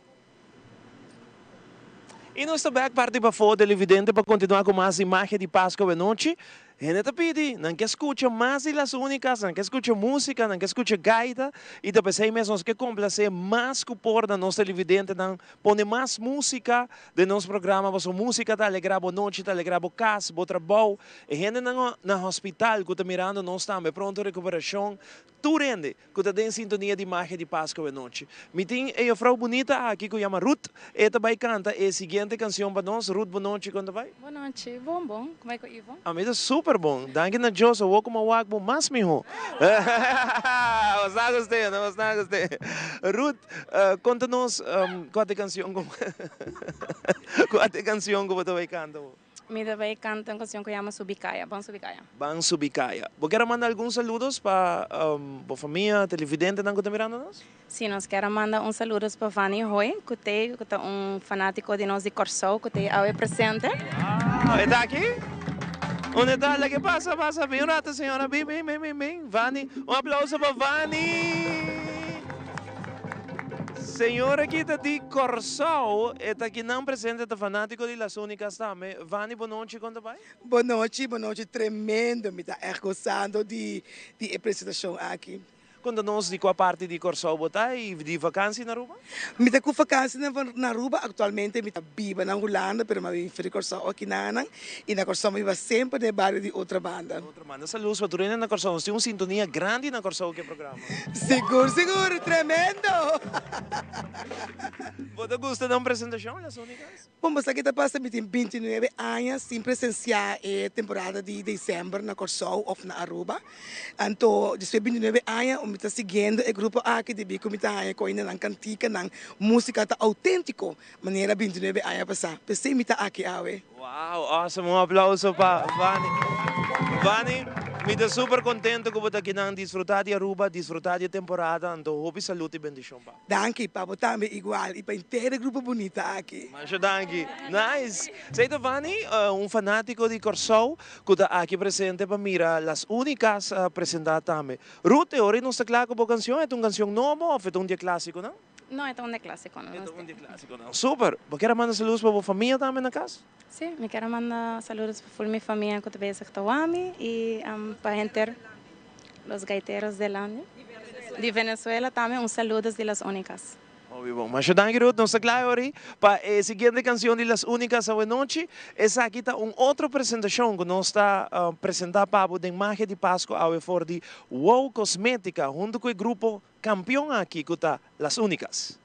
I nos ta bek parti pafó televidente pa kontinuá ku mas di Magia di Pasku awenochi. Hende ta pidi, nan ke skucha mas di Las Únicas, nan ke skucha músika, nan ke skucha gaita i ta p'esei mes nos ke komplasé mas ku por na nos televidentenan pone mas músika den nos programa pasobra músika ta alegrá bo nochi, ta alegrá bo kas, bo trabou. E hendenan na hospital ku ta mirando nos tambe pronto rekuperashon. Tur hende ku ta den sintonia di Magia di Pasku awenochi. Mi tin e jufrou bunita aki ku yama Ruth. E ta bai kanta e siguiente kansion pa nos. Ruth, bonochi, kon ta bai? Bonochi, bon bon. Kon bai ku Ivo? Ami ta super bon. Danki na Dios awor ku mi a wak bo mas miho. Bo sa gust'é, no? Bo sa gust'é. Ruth, konta nos kua ta e kansion ku kua ta e kansion ku bo ta bai kanta awor? Mi ta bay canta un cancion cu yama Subi Caya, Ban Subi Caya. Ban Subi Caya. Bo kier a manda algun saludos pa bo famia, televidentenan cu ta mirando nos? Si, nos kier a manda un saludos pa Vanny Hoy cu t'ey, cu ta un fanatico di nos di Corsou cu t'ey awe presente. Wow! E ta aki? Unda e ta? Laga e pasa, pasa. Bin un rato señora, bin, bin, bin, bin, bin. Vanny, un aplauso pa Vanny! Señora aki ta di Corsou, e ta akinan presente, ta fanatico di Las Unicas tambe. Vanny, bo nochi, con ta bay? Bo nochi, bo nochi, tremendo, mi ta echt gozando di di e presentacion aki. Conta nos di cua parti di Corsou bo ta y di vakantie na Aruba? Mi ta cu vakantie na Aruba, actualmente mi ta biba na Hulanda, pero mi a bin for di Corsou aki nanan y na Corsou mi biba semper den e bario di Otrabanda. Manda saludos pa tur hende na Kòrsou. Nos tin un sintonia grandi na Kòrsou ku e programa. Sigur sigur, tremendo! Bo ta gusta den un presentashon Las Únicas? Bon, bo sa ke ta pasa, mi tin 29 aña sin presensiá e temporada di december na Kòrsou òf na Aruba. Anto despues 29 aña mi ta siguiendo e grupo aki debí ku mi ta haña ku ainda nan kantika, nan músika ta outéntiko manera 29 aña pasá. P'esei mi ta aki awe. Wow, awesome, un aplauso pa Vani. Vani, mi ta super contento cu bo ta akinan, disfruta di Aruba, disfruta di e temporada, anto hopi salud y bendicion pa bo. Danki, pa bo tambe igual y pa henter e grupo bunita aki. Masha danki. Nice. Esey ta Vani, un fanatico di Corsou cu ta aki presente pa mira Las Unicas presenta tambe. Ruth, e ora nos ta cla cu bo cancion, e ta un cancion nobo of e ta un di e clasiconan? No, e ta un di e clásiconan. E ta un di e clásiconan. Super! Bo kier a manda saludos pa bo famia tambe na cas? Sí, mi kier a manda saludos pa ful mi famia cu ta bezig ta wak mi y pa henter los gaiteros del año di Venezuela tambe un saludos di Las Unicas. Hopi bon. Masha danki Ruth. Nos ta cla ahori pa e siguiente cancion di Las Unicas awenochi. Esaki ta un otro presentacion cu nos ta presenta pa bo den Magia di Pasco awe for di Wow Cosmetica hunto cu e grupo Campeon aki cu ta Las Unicas.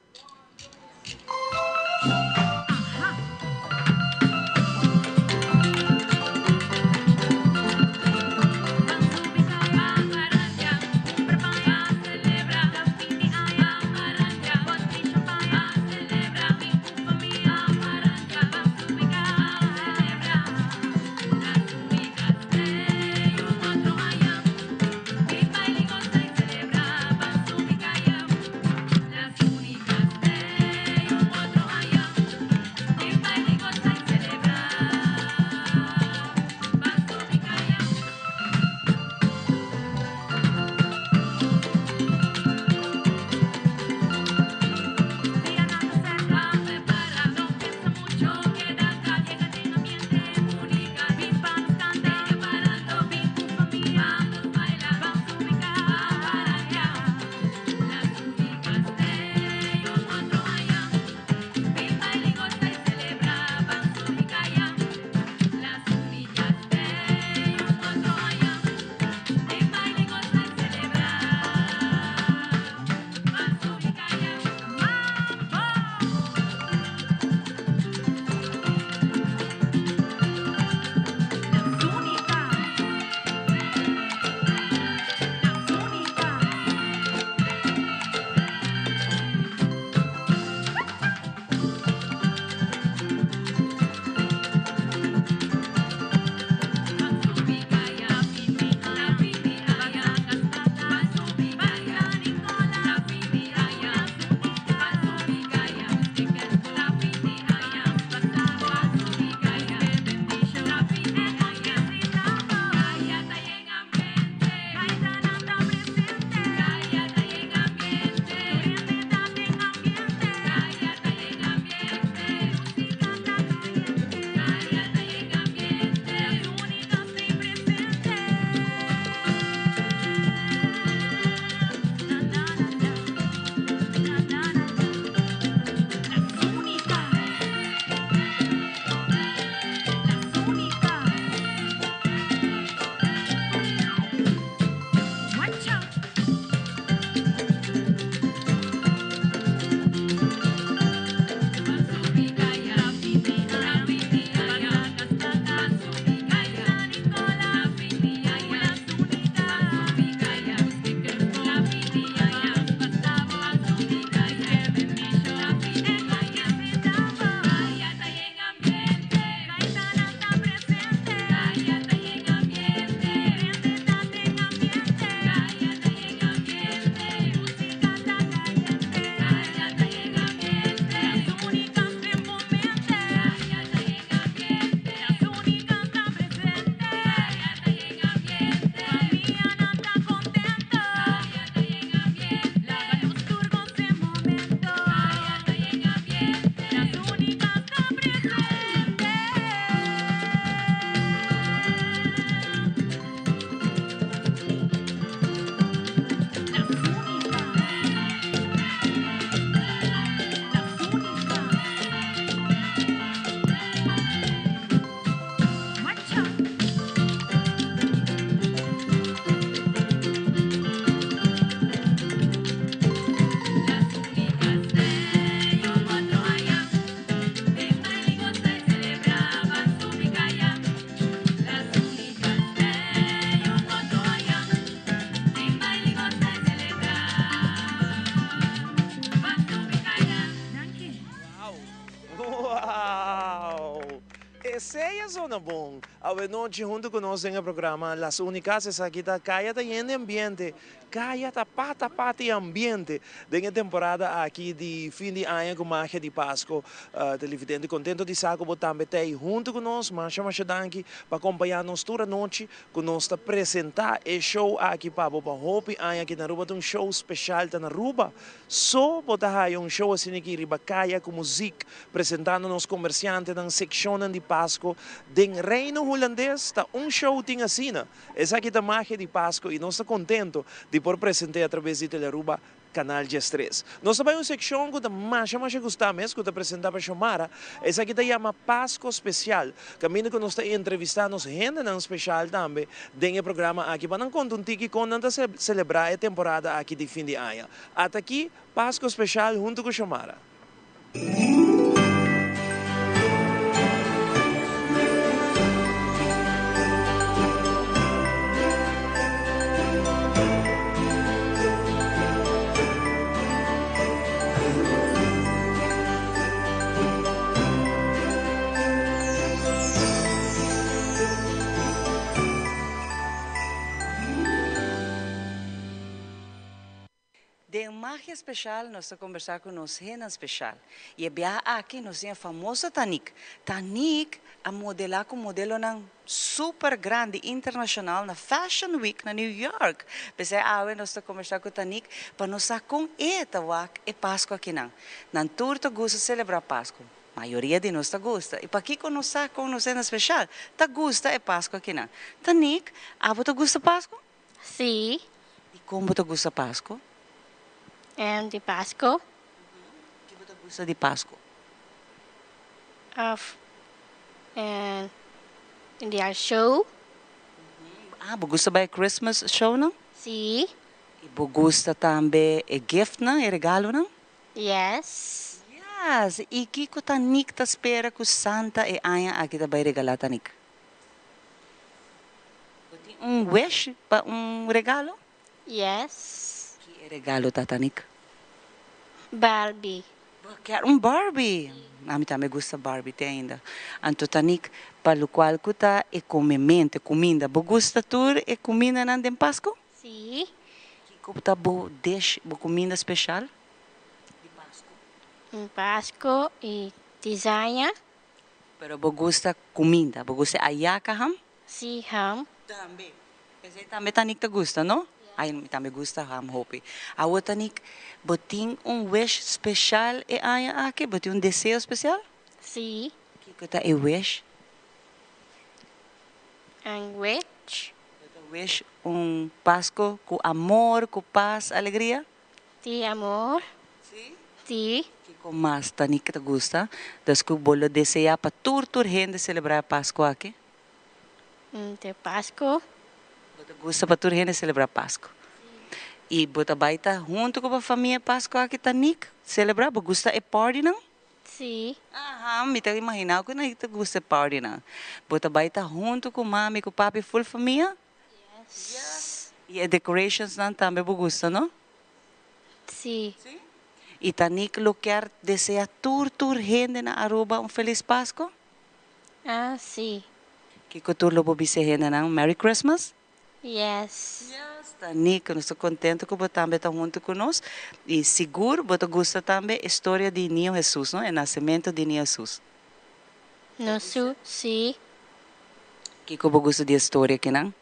na bon. Awe nochi hunto cu nos den e programa Las Unicas esaki ta Caya ta yen di ambiente. Caya ta pata pata y ambiente den e temporada aki di fin di aña cu magia di Pasco. Televidente contento di sa cu bo tambe ta ey hunto cu nos. Masha masha danki pa acompaña nos tur anochi cu nos ta presenta e show aki pa bo pa hopi aña aki na Aruba. Ta un show special ta na Aruba. So bo ta haya un show asina aki riba caya cu muziek presentando nos comerciantenan seccionnan di Pasco den Reino Hulandes. Ta un show tin asina. Esaki ta magia di Pasco y nos ta contento di por present'e atrabes di Telearuba Canal 13. Nos ta bai un seccion cu ta masha masha gusta mes cu ta presenta pa Xiomara. Esaki ta yama Pasco Special. Caminda cu nos ta entrevista nos hendenan special tambe den e programa aki pa nan conta un tiki con nan ta celebra e temporada aki di fin di aña. Ata aki Pasco Special hunto cu Xiomara. Den Magia Special nos ta combersa cu nos hennan special y e biaha aki nos tin e famoso Tanik. Tanik a modela cu modelonan super grandi internacional na Fashion Week na New York. P'esei awe nos ta combersa cu Tanik pa nos sa con e ta wak e Pasco akinan. Nan tur ta gusta celebra Pasco. Mayoria di nos ta gusta. Y pakico nos sa con nos hennan special ta gusta e Pasco akinan? Tanik, abo ta gusta Pasco? Sí. Di kon bo ta gusta Pasku? Di Pasku. Ki bo ta gusta di Pasku? Of di a show. Ah, bo gusta bai e Christmas shownan? Sí. I bo gusta tambe e giftnan, e regalonan? Yes. Yes! I kiko Tanik ta spera ku Santa e aña aki ta bai regalá Tanik? Bo tin un wish pa un regalo? Yes. Ki e regalo ta, Tanik? Barbie. Bo kier un Barbie? Ami tambe gusta Barbie te ainda. Anto Tanik, pa lokual ku ta e komemento, e kuminda, bo gusta tur e kumindanan den Pasko? Si. Kiko ta bo dish, bo kuminda speshal di Pasko? Pasko i tizaña. Pero bo gusta cuminda, bo gusta ayaca ham? Si, ham. Tambe. Esey tambe Tanik ta gusta, no? Ay, mi tambe gusta ham hopi. Awo Tanik, bo tin un wish special e aña aki? Bo tin un deseo special? Si. Kico ta e wish? Un wish? Bo ta wish un Pasco cu amor, cu paz, alegria? Ti amor. Si? Ti. Kiko mas Tanika ta gusta? Dus ku bo lo deseá pa tur tur hende selebrá e Pasku aki? Te Pasku. Bo ta gusta pa tur hende selebrá Pasku? Si. I bo ta bai ta huntu ku bo famia Pasku aki Tanik selebrá? Bo gusta e partynan? Si. Aha, mi ta imaginá ku Tanik ta gusta e partynan. Bo ta bai ta huntu ku mami ku papi ful famia? Yes. I e decorations nan tambe bo gusta no? Si. Si? I Tanik lo kier desea tur tur hende na Aruba un feliz Pasco? Ah, si. Kiko tur lo bo bisa e hendenan? Merry Christmas? Yes. Yes, Tanik, nos ta contento cu bo tambe ta hunto cu nos. I sigur bo ta gusta tambe e storia di Niño Jesus, no? E nacemento di Niño Jesus. No su, si. Kiko bo gusta di e storia kinan?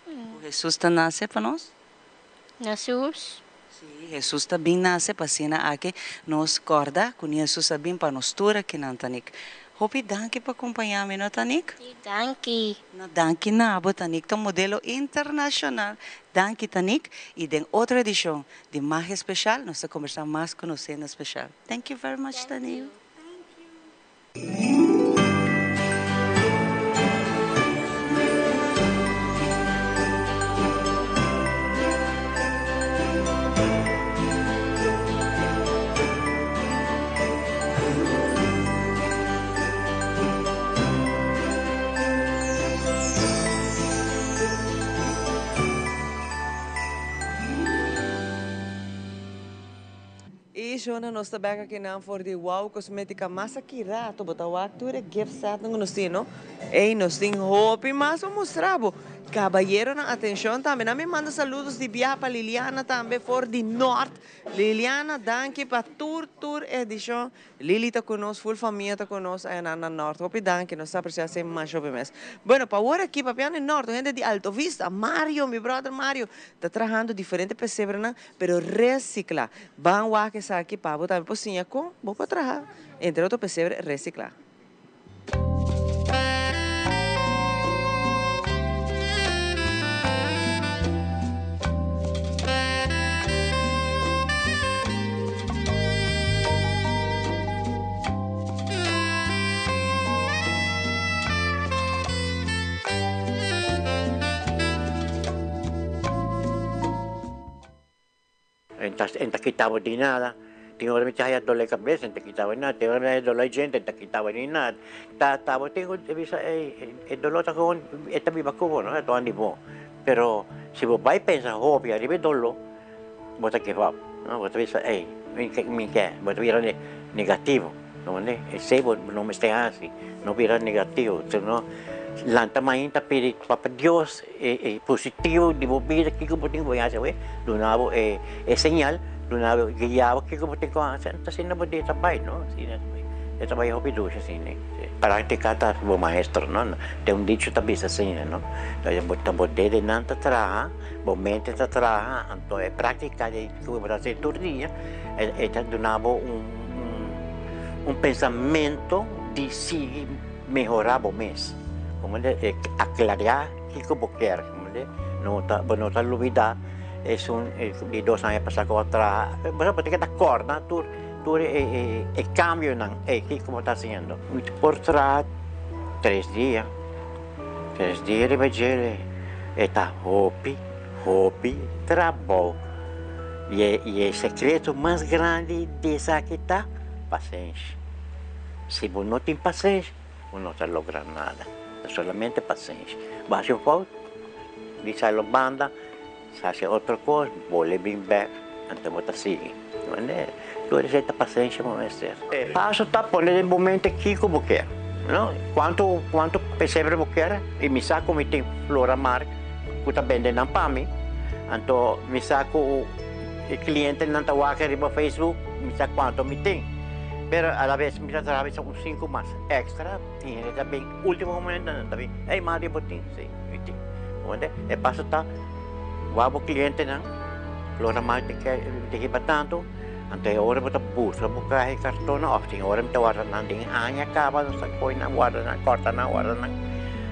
Ku Hesus ta nase pa nos? Hesus. Si, Hesus ta bin nase pa asina aki nos kòrda ku ni Hesus a bin pa nos tur akinan, Tanik. Hopi danki pa kompañá mi, no Tanik? Si, danki. No, danki na bo, Tanik ta un modelo internashonal. Danki, Tanik. I den otro edishon di Magia Speshal nos ta kombersá mas ku nos sena speshal. Thank you very much, Tanik. Si, shona, nos ta bek akinan for di Wow Cosmetica. Mas aki rato bo ta wak tur e gift setnan ku nos tin, no? Ey, nos tin hopi mas pa mustra bo. Caballeronan, atencion tambe. Nan mi manda saludos di biaha pa Liliana tambe for di Noord. Liliana, danki pa tur, tur edicion. Lili ta ku nos, full famia ta ku nos ayanan na Nort. Hopi danki, nos ta aprecia esei masha hopi mes. Bueno, pa awor aki papiando di Nort, un hende di Alto Vista, Mario, mi brother Mario, ta trahando diferente pesebrenan, pero recicla. Ban wak esaki pa bo tambe por siña kon bo por traha, entre otro pesebre recicla. En ta kitaba di nada. Tin ora mi ta haya dolor di cabeza, en ta kitaba di nada. Tin ora mi ta haya dolor di djente, en ta kitaba di nada. Ta tabatin cu bisa e dolor ta gewoon e ta biba cu bo, no? E ta andi bo. Pero si bo bay pensa hopi ariba e dolor, bo ta give up, no? Bo ta bisa ey, mi mi ke, bo ta bira negativo, no? Esey bo no mester haci, no bira negativo, sino lanta mainta pidi Papa Dios e positivo di bo bida, kiko bo tin ku haci awe, duna bo e señal, duna bo, guia bo kiko bo tin ku haci, anto asina bo dia ta bay, no? Asina ta bay, e ta bay hopi dushi asina. Practica ta bo maestro, no? Tin un dicho ta bisa asina, no? Ta bo dedenan ta traha. Bo mente ta traha, anto e práktika di ku bo ta hasi tur dia e ta duna bo un pensamentu di sigui mehorá bo mes. Komende e aklariá kiko bo kier, komende no ta bo no ta lubidá esun di dos aña pasá ku bo a traha, bo ta keda kòrda tur tur e kambionan ei kiko bo ta hasiendo. Mi por traha tres dia. Tres dia riba djele e ta hopi, hopi trabou. I e i e sekreto mas grandi di esaki ta pasenshi. Si bo no tin pasenshi, bo no ta logra nada. Ta solamente pasenshi. Bo hasi un fout, di sa lo banda, sa hasi otro kos, bole bin bek, anto bo ta sigui. Tur esei ta pasenshi bo mester. E paso ta pone den bo mente kiko bo kier, no? Kuantu kuantu pesebre bo kier i mi sa ku mi tin Floramar ku ta bende nan pa mi, anto mi sa ku e klientenan ta wak riba Facebook, mi sa kuantu mi tin. Pero alabes mi ta traha bisa un sinku mas extra, tin hende ta bin ultimo momento nan ta bin, ey Mario bo tin? Si, mi tin. E paso ta wak bo klientenan. Floramar te ke te hiba tantu, anto e ora bo ta buska bo kaha e kartonnan òf tin ora mi ta warda nan den aña kaba nos ta koi nan warda nan kòrta nan warda nan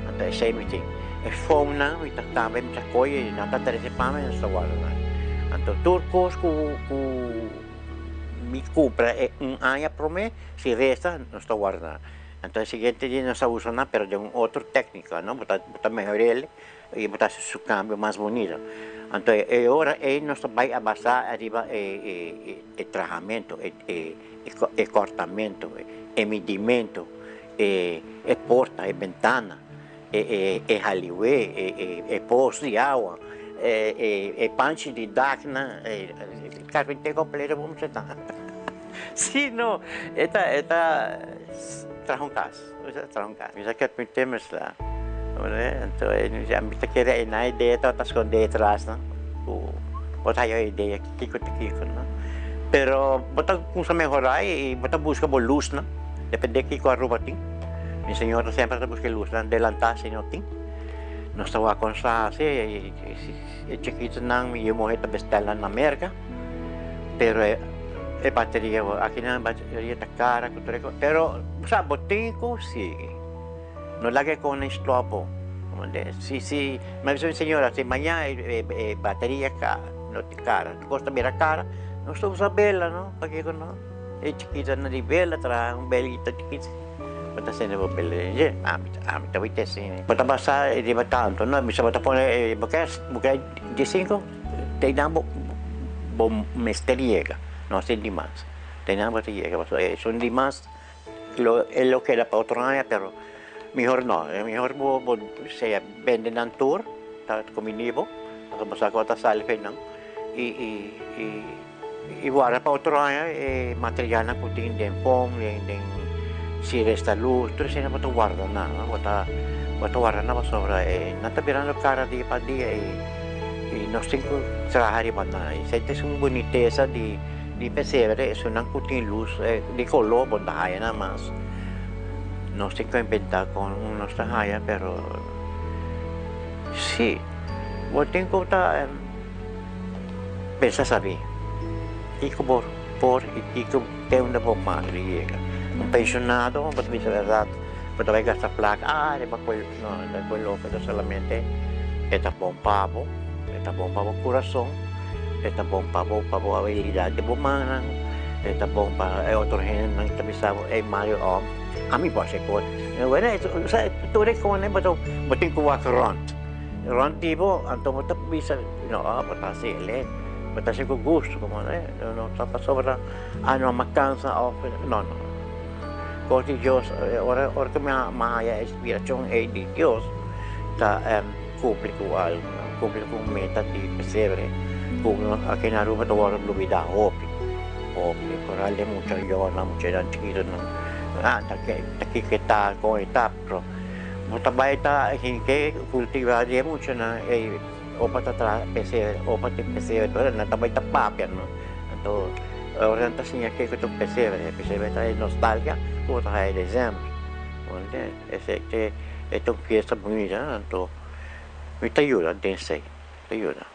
anto esei mi tin. E foamnan mi ta tambe mi ta koi i nan ta trese pa mi nos ta warda nan. Anto tur kos ku ku mi kumpra e un aña promé si resta nos ta warda nan. Anto e siguiente dia nos ta usa nan pero den un otro téknika no bo ta bo ta mehor'el. I bo ta hasi su kambio mas bunito. Anto e ora ei nos ta bai a basá ariba e trahamentu, e kòrtamentu, e midimentu, e porta, e bentana, e haliwé, e pos di awa, e panchi di daknan, e karpinté kompleto bo mester ta. Si no, e ta e ta traha un kas. Mi ta traha un kas. Mi ta karpinté mester. Anto mi ta kere e nan idea tabata skondé atras no ku bo ta haya idea kiko ta kiko no. Pero bo ta kumsa mehorá i bo ta buska bo lusnan depende kiko Aruba tin. Mi señora semper ta buska e lusnan delantá si no tin. Nos ta wak kon sa hasi e chikitonan mi yu muhé ta bestel nan na Merka pero e bateria akinan e bateria ta kara ku tur e kos pero bo sa bo tin ku sigui. No laga e kos nan stòp bo. Si si mi a bisa mi señora si maña e bateria no tin kara kos ta bira kara nos ta usa bela no pakiko no e chikitonan di bela traha un belita chikito bo ta sende bo bela den dje ami ami ta wit asina bo ta basa riba tantu no mi sa bo ta pone bo ke bo ke diesinko te nan bo bo mester yega no sin dimas te nan bo ta yega pasobra esun dimas. Lo e lo keda pa otro aña pero mihor no, mihor bo bo sea bende nan tur ta kuminí bo pasobra bo sa ku bo ta sali fe nan i i i I warda pa otro aña e materialnan ku tin den pon, den si resta lus, tur esei nan bo ta warda nan, bo ta bo ta warda nan pasobra e nan ta birando kara dia pa dia i nos tin ku traha riba nan. Esei ta un bunitesa di di pesebre, esunnan ku tin lus di koló bo no ta haya nan mas. Nos tin ku inventá kon nos ta haya pero si bo tin ku ta. Pensa sabí kiko bo por i kiko te unda bo mag di yega. Un penshonado, bo ta bisa bèrdat, bo ta bai gasta plaka, ah riba ku e, no, riba ku e loko ta solamente e ta bon pa bo, e ta bon pa bo kurason, e ta bon pa bo pa bo abilidat di bo mannan, e ta bon pa e otro hendenan ta bisa bo, ey Mario, oh, ami por hasi e kos. Bueno, tur e kosnan bo tin ku wak rònt. Rond di bo, anto bo ta bisa, no, bo ta hasi el'e, bo ta hasi ku gusto, komo ne, no ta pasobra a no a kansa òf, no, no. Kos di Dios, ora ora ku mi a haya e inspirashon ei di Dios, ta kumpli ku algu, kumpli ku un meta di pesebre ku aki na Aruba ta wòrdu lubidá hopi, hopi. Koral den mucha yònan, muchanan chikitonan, ah ta kiko e ta, kon e ta, pero. Bo ta bai ta hinke kultivá di e muchanan ei opa ta traha pesebre, opa tin pesebre, pero nan ta bai ta papia no. Anto ora nan ta siña kiko ta un pesebre, e pesebre ta e nostalgia ku bo ta haya desèmber. Bo ntende? Esei te e ta un fiesta bunita anto mi ta yuda den esei, ta yuda.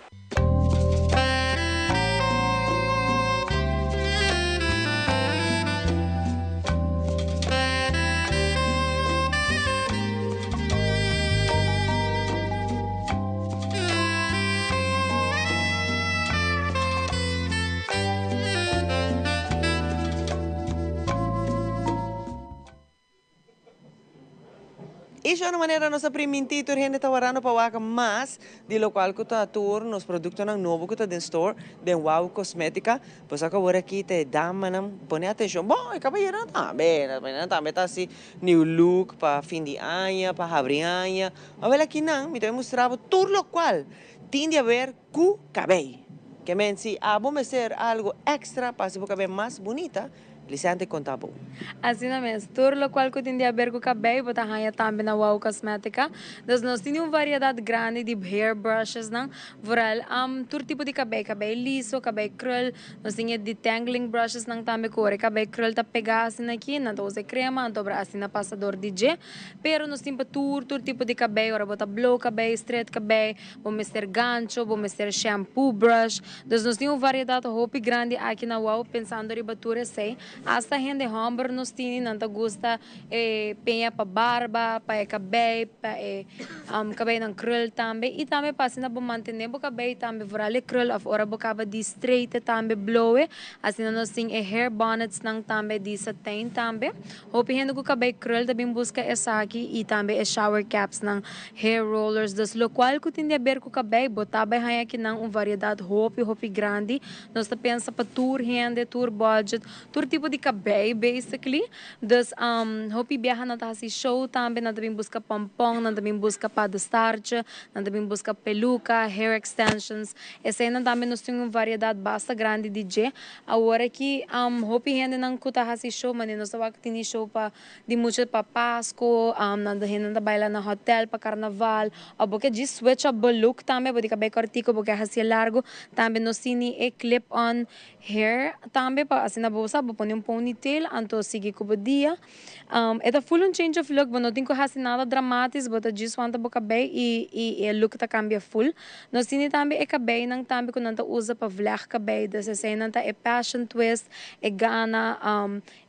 I shon manera nos a primintí tur hende ta warando pa wak mas di lokual ku ta tur nos produktonan nobo ku ta den store den Wow Cosmetica. Bo sa ku awor aki ta e damanan pone atenshon. Bon, e kabayeronan tambe, e kabayeronan tambe ta hasi new look pa fin di aña, pa habri aña. Awel akinan mi ta bai mustra bo tur lokual tin di haber ku kabei. Ke men si abo mester algu extra pa hasi bo kabei mas bunita, Lisante konta bo. Asina mes, tur lokual ku tin di haber ku kabei bo ta haña tambe na Wow Cosmetica. Dus nos tin un variedat grandi di hair brushesnan, vooral tur tipo di kabei, kabei liso, kabei krul, nos tin e detangling brushesnan tambe ku ora e kabei krul ta pega asina aki, nan ta usa e krema anto obra asina pasa dor di dje. Pero nos tin pa tur tur tipo di kabei, ora bo ta blow kabei, stret kabei, bo mester gancho, bo mester shampoo brush. Dus nos tin un variedat hopi grandi aki na Wou pensando riba tur esei. Asta hende hòmber nos tini, nan ta gusta e peña pa barba, pa e kabei, pa e kabeinan krul tambe. I tambe pa asina bo mantené bo kabei tambe vooral e krul òf ora bo kaba di streite tambe blowe. Asina nos tin e hair bonnetsnan tambe di satijn tambe. Hopi hende ku kabei krul ta bin buska esaki i tambe e shower capsnan, hair rollers, dus lokual ku tin di aber ku kabei bo ta bai haña kinan un variedat hopi hopi grandi. Nos ta pensa pa tur hende, tur budget, tur tipo di kabei basically. Dus hopi biaha nan ta hasi show tambe, nan ta bin buska pompon, nan ta bin buska padestartje, nan ta bin buska peluka, hair extensions. Eseinan tambe nos tin un variedat basta grandi di dje. Awor aki hopi hendenan ku ta hasi show, manera nos ta wak tini show pa di mucha pa Pasco, nan ta hendenan ta baila na hotel pa Carnaval, of bo ke djis switch up bo look tambe, bo di kabei kortiko bo ke hasié largo, tambe nos tini e clip on hair tambe pa asina bo sa bo pone un ponytail anto sigui ku bo dia. E ta full un change of look, bo no tin ku hasi nada dramatis, bo ta djis wanta bo kabei i i e look ta kambia full. Nos tini tambe e kabeinan tambe ku nan ta usa pa vleg kabei, dus eseinan ta e passion twist, e gana,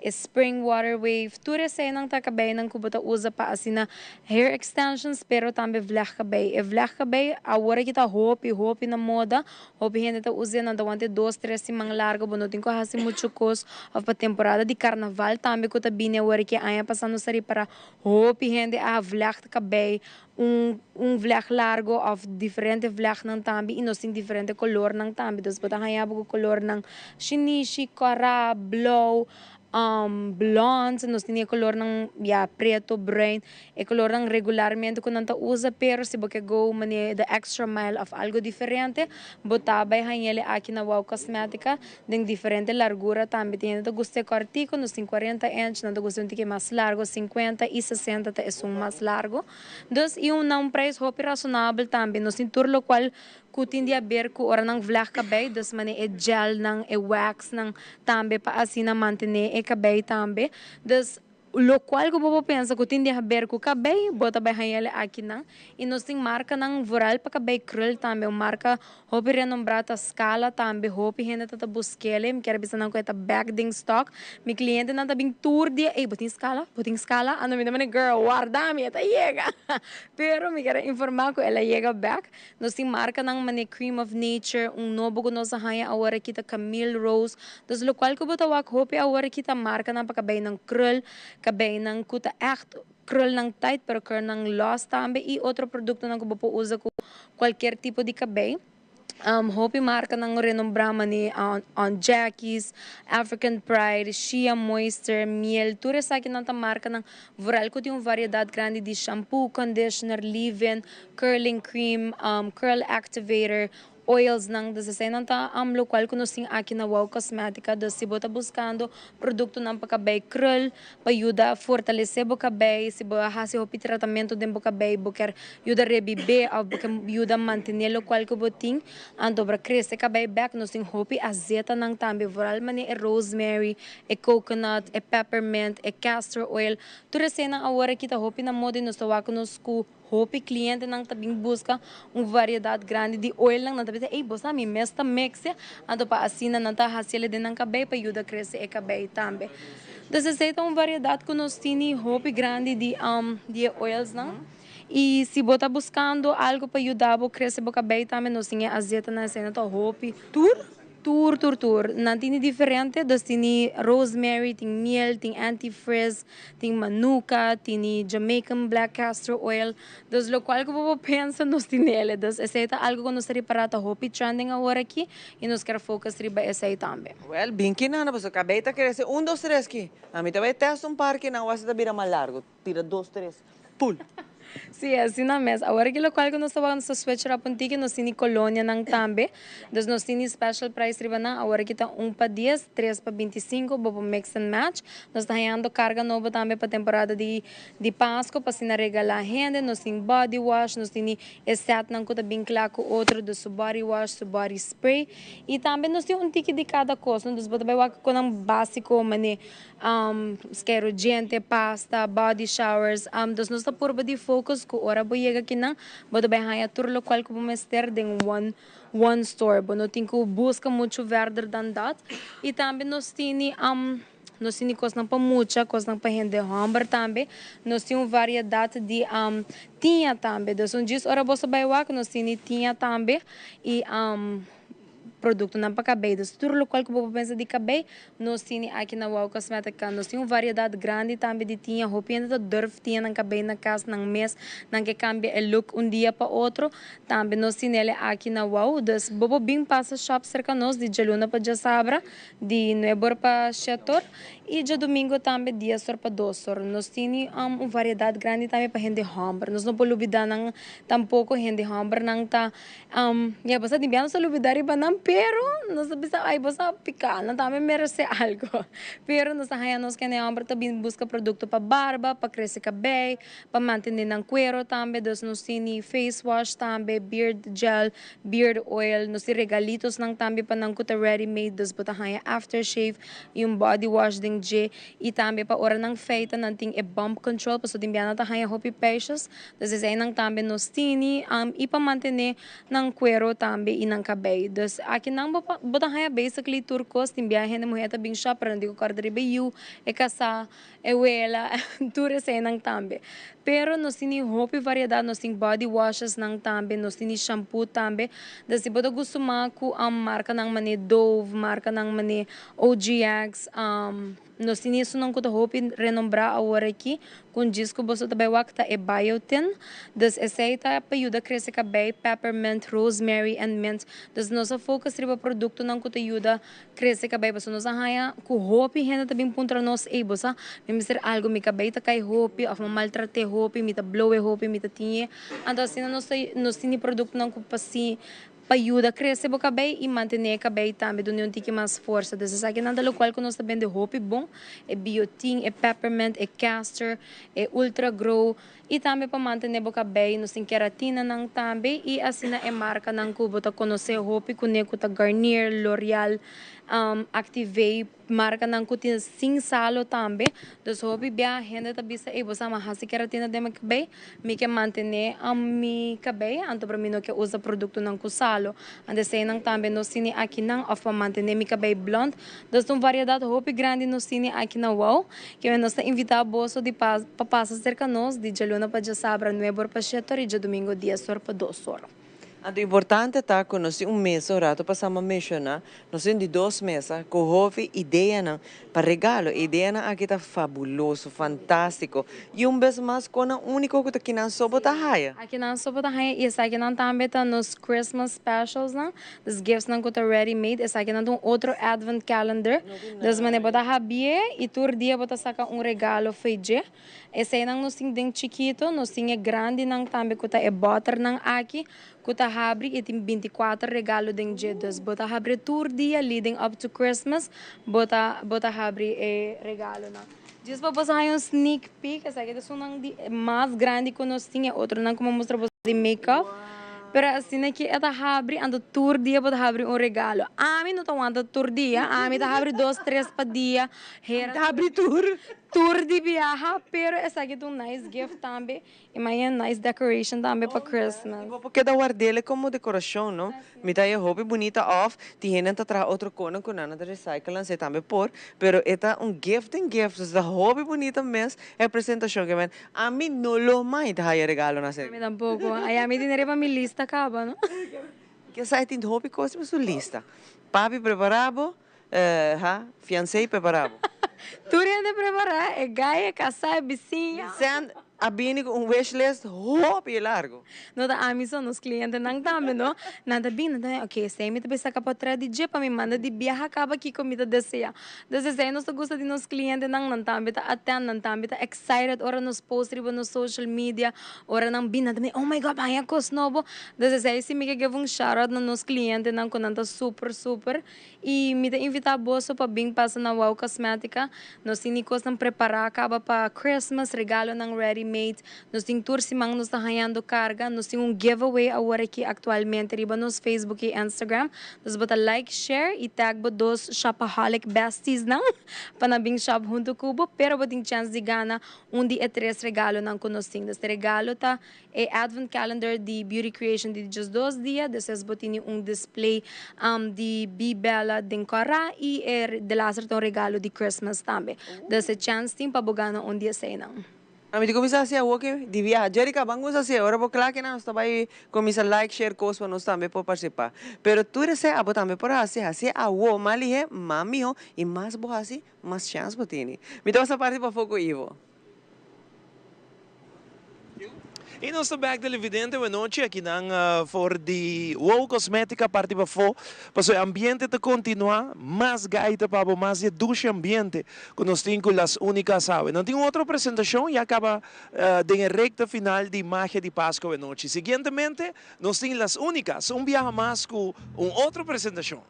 e spring water wave, tur eseinan ta kabeinan ku bo ta usa pa asina hair extensions pero tambe vleg kabei. E vleg kabei awor aki ta hopi hopi na moda, Hopi hende ta us'é, nan ta want'é dos, tres siman largo, bo no tin ku hasi muchu kos, òf pa temporada di karnaval tambe ku ta bini awor ki aña pasá nos a ripará hopi hende a vlègt kabei un un vlègt largo òf diferente vlègtnan tambe i nos tin diferente kolornan tambe, dus bo ta haña bo ku kolornan shinishi, kòrá, blou. Blond, nos tin e colornan ya preto, bruin, e colornan regularmente cu nan ta usa, pero si bo ke go mane the extra mile of algo diferente, bo ta bay hañele aki na Wow Cosmetica den diferente largura tambe. Tin hende ta gusta e cortico, nos tin 40 inch, nan ta gusta un tiki mas largo, 50 y 60 ta esun mas largo. Dus y un na un prijs hopi razonabel tambe. Nos tin tur locual Ku tin di haber ku ora nan vleg kabei, dus mane e gelnan, e waxnan tambe pa asina mantené e kabei tambe. Dus lokual ku bo por pensa ku tin di haber ku kabei, bo ta bai haña el akinan. I nos tin markanan vooral pa kabei krul tambe, un marka hopi renombrá ta Scala tambe, hopi hende ta ta busk'el. Mi kier bisa nan ku e ta bèk den stock. Mi klientenan ta bin tur dia, ey bo tin Scala? Bo tin Scala? Anto mi ta manda, girl, warda mi, e ta yega. Pero mi kier a informá ku el a yega bèk. Nos tin markanan manera Cream of Nature, un nobo ku nos a haña awor aki ta Camille Rose. Dus lokual ku bo ta wak hopi awor aki ta markanan pa kabeinan krul, kabeinan ku ta ègt krulnan tight pero krulnan lòs tambe i otro produktonan ku bo por usa ku kualkier tipo di kabei. Hopi markanan renombrá manera Aunt Jackie's, African Pride, Shea Moisture, Miel, tur esakinan ta markanan Vooral cu tin un variedad grandi di shampoo, conditioner, leave-in, curling cream, curl activator, oils nan. Dus eseinan ta locual cu nos tin aki na Wow Cosmetica. Dus si bo ta buscando productonan pa cabey krul, pa yuda fortalece bo cabey, si bo a haci hopi tratamento den bo cabey, bo kier yuda rebibe of bo kier yuda mantene locual cu bo tin, anto pa crece cabey bek nos tin hopi azetanan tambe, vooral manera e rosemary, e coconut, e peppermint, e castor oil, tur eseinan awor aki ta hopi na moda y nos ta wak nos cu hopi clientenan ta bin busca un variedad grandi di oilnan, nan ta bisa ey bo sa mi mes ta mix'e, anto pa asina nan ta haciele den nan cabey pa yuda crece e cabey tambe. Dus esey ta un variedad cu nos tini hopi grandi di di e oilsnan y si bo ta buscando algo pa yuda bo crece bo cabey tambe nos tin e azetanan eseynan ta hopi. Tur? Tur tur tur. Nan tini diferente, dus tini rosemary, tin miel, tin anti frizz, tin manuka, tini Jamaican black castor oil. Dus locual cu bo por pensa nos tinele. Dus esey ta algo cu nos ta ripara ta hopi trending awor aki y nos kier focus riba esey tambe. Wel, bin kinan, pasobra cabey ta crece un dos tres ki. Ami ta bay test un par kinan wak si ta bira mas largo. Tira dos tres pul. Sí, asina mes. Awor aki locual cu nos ta wak nos ta switch rap un tiki, nos tini colonianan tambe. Dus nos tini special price riba nan. Awor aki ta un pa dies, tres pa binticinco, bo por mix and match. Nos ta hañando carga nobo tambe pa temporada di di Pasco pa asina regala hende. Nos tin body wash, nos tini e setnan cu ta bin cla cu otro, dus su body wash, su body spray. Y tambe nos tin un tiki di cada cos, no? Dus bo ta bay wak cu nan basico mane. Skero djente, pasta, body showers. Dus nos ta purba di focus ku ora bo yega kinan bo ta bai haña tur lokual ku bo mester den one one store. Bo no tin ku buska muchu verder dan dat. I tambe nos tini nos tini kosnan pa mucha, kosnan pa hende hòmber tambe. Nos tin un variedat di tiña tambe. Dus un djis ora boso bai wak nos tini tiña tambe i. Productonan pa cabey, dus tur locual cu bo por pensa di cabey, nos tini aki na Wow Cosmetica. Nos tin un variedad grandi tambe di tiña, hopi hende ta durf tiña nan cabey na cas nan mes, nan ke cambia e look un dia pa otro, tambe nos tinele aki na Wow. Dus bo por bin pasa shop cerca nos di djaluna pa djasabra, di nuebe or pa shete or, y djadomingo tambe dies or pa dos or. Nos tini un variedad grandi tambe pa hende homber, nos no por lubida nan tampoco, hende hombernan ta. Ya bo sa di bia nos ta lubida riba nan pero nos ta bisa ay bo sa pica nan tambe merece algo pero nos ta haya nos kende homber ta bin busca producto pa barba pa crece cabey pa mantene nan cuero tambe dus nos tini face wash tambe beard gel beard oil nos tin regalitos nan tambe pa nan cu ta ready made dus bo ta haya after shave y un body wash den dje y tambe pa ora nan feita nan tin e bump control pasobra tin bia nan ta haya hopi peishos. Dus eseinan tambe nos tini i pa mantené nan kuero tambe i nan kabei. Dus akinan bo bo ta haña basically tur kos. Tin bia hende muhé ta bin shop pero nan tin ku kòrda riba e yu, e kasá, e wela, tur eseinan tambe. Pero nos tini hopi variedat, nos tin body washes nan tambe, nos tini shampoo tambe. Dus si bo ta gustumá ku markanan manera Dove, markanan manera OGX. Nos tin esunnan ku ta hopi renombrá awor aki, ku un djis ku boso ta bai wak ta e biotin. Dus esei ta pa yuda krese kabei, peppermint, rosemary and mint. Dus nos a focus riba produktonan ku ta yuda krese kabei pasobra nos a haña ku hopi hende ta bin puntra nos, ey bo sa mi mester algu, mi kabei ta kai hopi òf mi a maltrat'é hopi, mi ta blow'é hopi, mi ta tiñ'é. Anto asina nos ta nos tin di produktonan ku pa si Pa yuda krese bo kabei i mantené e kabei tambe duna un tiki mas forsa. Dus esakinan ta lokual ku nos ta bende hopi bon, e biotin, e peppermint, e castor, e ultra grow i tambe pa mantené bo kabei nos tin keratinanan tambe i asina e markanan ku bo ta konosé hopi kuné ku ta Garnier, L'Oreal, Activate. Markanan ku tin sin salo tambe. Dus hopi bia hende ta bisa, ey bo sa mi a hasi keratina den mi kabei, mi ke mantené mi kabei, anto pero mi no ke usa produktonan ku salo. Anto eseinan tambe nos tini akinan òf pa mantené mi kabei blònd. Dus ta un variedat hopi grandi nos tini aki na Wou. Kimen nos ta invitá boso di pa pasa serka nos di djaluna pa djasabra nuebe or pa shete or i djadumingu dies or pa dos or. Anto importante ta ku nos tin un mesa, un rato pasá mi a menshoná, nos tin di dos mesa ku hopi ideanan pa regalo. E ideanan aki ta fabuloso, fantástiko. I un bes mas konan úniko ku ta kinan so bo ta haya. Akinan so bo ta haya i esakinan tambe ta nos Christmas specialsnan, dus giftsnan ku ta ready made. Esakinan ta un otro advent calendar. Dus manera bo ta habié i tur dia bo ta saka un regalo fo'i dje. Eseinan nos tin den chikito, nos tin e grandinan tambe ku ta e bòternan aki ku ta habri i tin binti kuater regalo den dje. Dus bo ta habri tur dia leading up to Christmas bo ta bo ta habri e regalonan. Djis pa boso haña un sneak peek esaki ta esunnan di mas grandi ku nos tin, e otronan ku mi a mustra boso di make-up. Pero asina ki e ta habri anto tur dia bo ta habri un regalo. Ami no ta wanta tur dia, ami ta habri dos tres pa dia. Hera ta habri tur. Tur di biaha, pero esaki ta un nice gift tambe y maña nice decoration tambe pa Christmas. Y bo por keda wardele como decoracion, no? Mi ta haya hopi bunita of tin hendenan ta traha otro conan cu nan nan ta recycle nan, esey tambe por, pero e ta un gift den gift, dus ta hopi bunita mes e presentacion ke men. Ami no lo mind haya regalo na esey. Ami tampoco. Aya mi tin riba mi lista caba, no? Kesa e tin hopi cos riba su lista. Papi prepara bo. Ha, fiancé prepará bo. Tur hende prepará, e gai, e kasá, e bisiña. Send a bini ku un wish list hopi largu. No ta ami so, nos klientenan tambe no. Nan ta bini, nan ta bin, ok, esei mi ta bin saka potrèt di dje pa mi manda di biaha kaba kiko mi ta deseá. Dus esei nos ta gusta di nos klientenan, nan tambe ta atènt, nan tambe ta excited ora nos post riba nos social media, ora nan bini nan ta bin, oh my God, baña kos nobo. Dus esei si mi ke give un shout out na nos klientenan ku nan ta super super. I mi ta invitá boso pa bin pasa na Wow Cosmetica. Nos tin di kosnan prepará kaba pa Christmas, regalonan ready made. Nos tin tur siman nos ta hañando karga. Nos tin un giveaway awor aki aktualmente riba nos Facebook i Instagram. Dus bo ta like, share i tag bo dos shopaholic bestiesnan pa nan bin shop huntu ku bo. Pero bo tin chèns di gana un di e tres regalonan ku nos tin. Dus e regalo ta E advent calendar di Beauty Creation di 12 dia, despues bo tini un display di Be Bella den kòrá i e delaster ta un regalo di Christmas tambe. Dus e chance tin pa bo gana un di eseinan. Ami ta kuminsá hasi awor ke di biaha. Jerika, ban kuminsá hasi ora bo kla ke nan nos ta bai kuminsá like, share kos pa nos tambe por partisipá. Pero tur esei abo tambe por hasi, hasi awor mas lihé, mas mihó i mas bo hasi, mas chance bo tini. Mi ta pasa parti pafó ku Ivo. I nos ta bek televidente buenochi akinan for di Wow Cosmetica parti pafó pasobra e ambiente ta kontinuá mas gaita pa bo mas di e dushi ambiente ku nos tin ku Las Únicas awe. Nan tin un otro presentashon ya kaba den e rekta final di Magia di Pascua buenochi. Siguientemente nos tin Las Únicas un biaha mas ku un otro presentashon.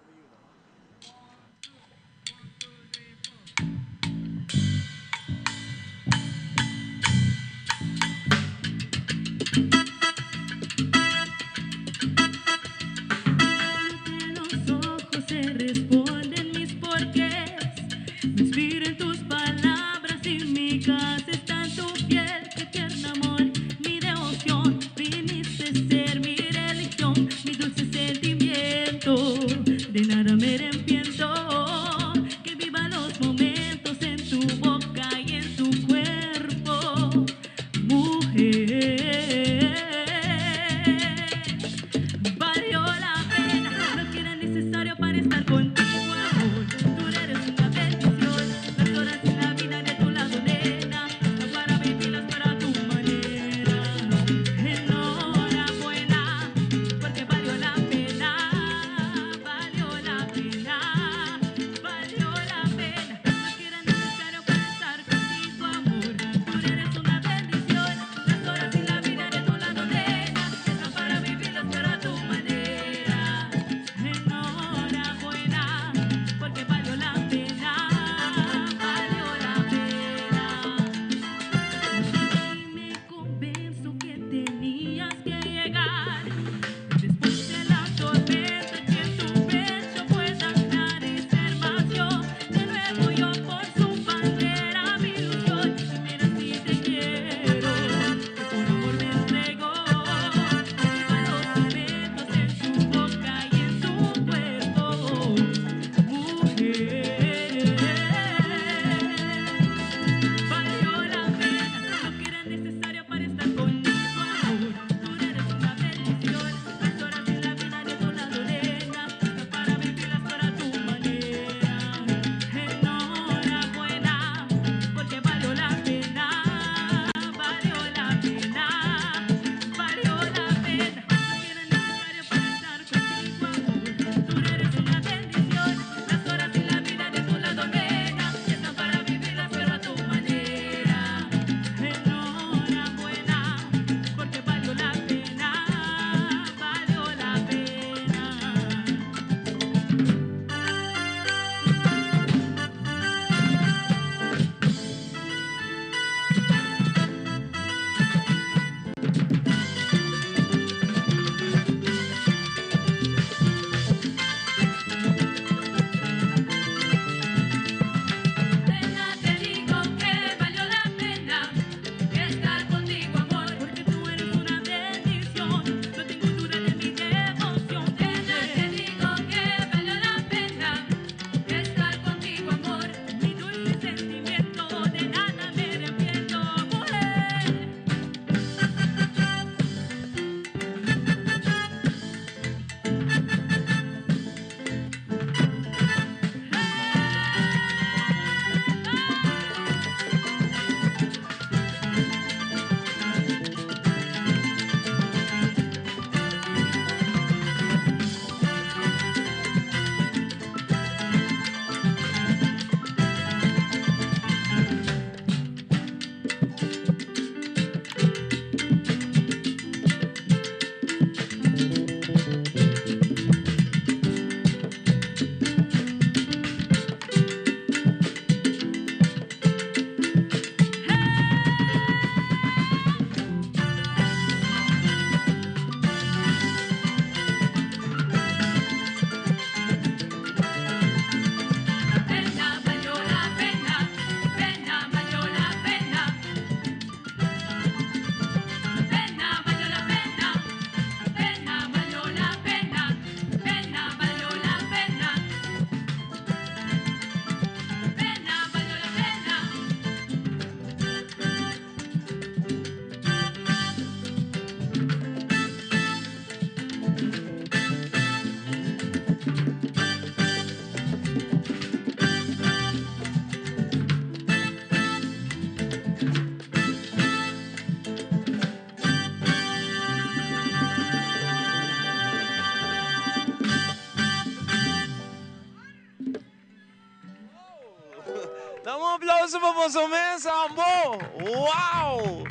aplauso pa boso mes, ambo! Wow!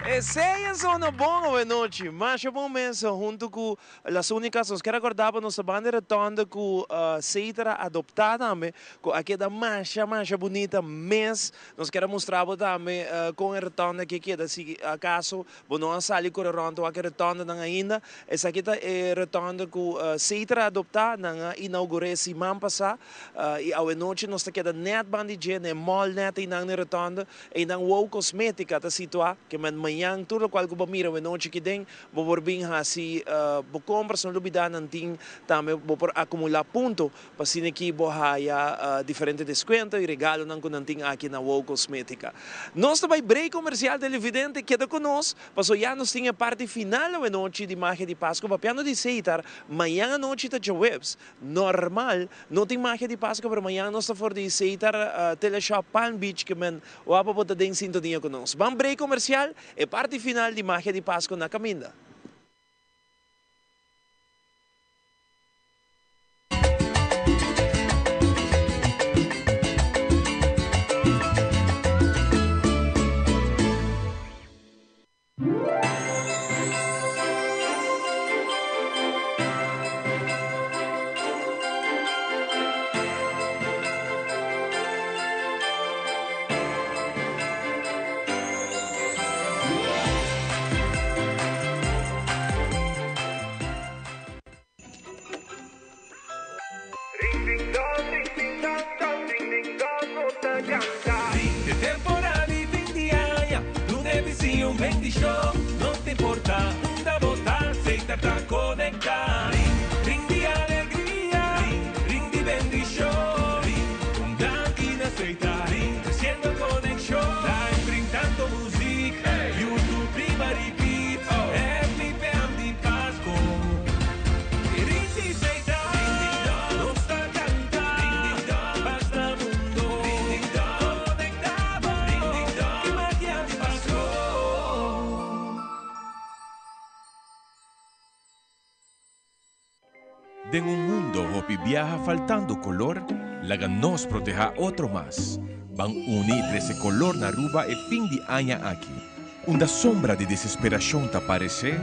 Esey a zona bon awe nochi. Masha bon mes hunto cu Las Unicas. Nos kier acorda pa nos ta banda e rotonde cu Seiter a adopta tambe, cu a keda masha masha bunita mes. Nos kier a mustra bo tambe con e rotonde aki a keda. Si acaso Bo no a sali kore rònt wak e rotòndenan ainda. Esaki ta e rotònde ku Seiter a adoptá. Nan a inaugur'é siman pasá i awenochi nos ta keda nèt ban di dje na e mòl nèt einan na e rotònde. Einan Wow Kosmétika ta situá. Ke men mañan tur lokual ku bo mira awenochi aki den, bo por bin hasi bo kompras. No lubidá nan tin tambe bo por akumulá punto Pa asina ki bo haya diferente descuento y regalonan cu nan tin aki na Wow Cosmetica. Nos ta bay break comercial televidente, keda cu nos, paso ya nos tin e parti final awenochi di Magia di Pasco papiando di Seitar, mañan anochi ta djaweps, normal no tin Magia di Pasco pero mañan nos ta for di Seitar Teleshop Palm Beach ke men wapa bo ta den sintonia cu nos. Ban break comercial, e parti final di Magia di Pasco na caminda. Fin di temporada y fin di aña, duna e bisiña un bendicion. No ta importa unda bo ta, Setar ta conecta. Ring, ring di alegria, ring, ring di bendicion. Ring, un danki na Setar, ring, treciendo conexion. Live ring tanto muziek, YouTube riba repeat. Happy PM di Pasco. Den un mundo hopi biaha faltando color, laga nos proteha otro mas. Ban uni y trece color na Aruba e fin di aña aki. Unda sombra di desesperacion ta parece,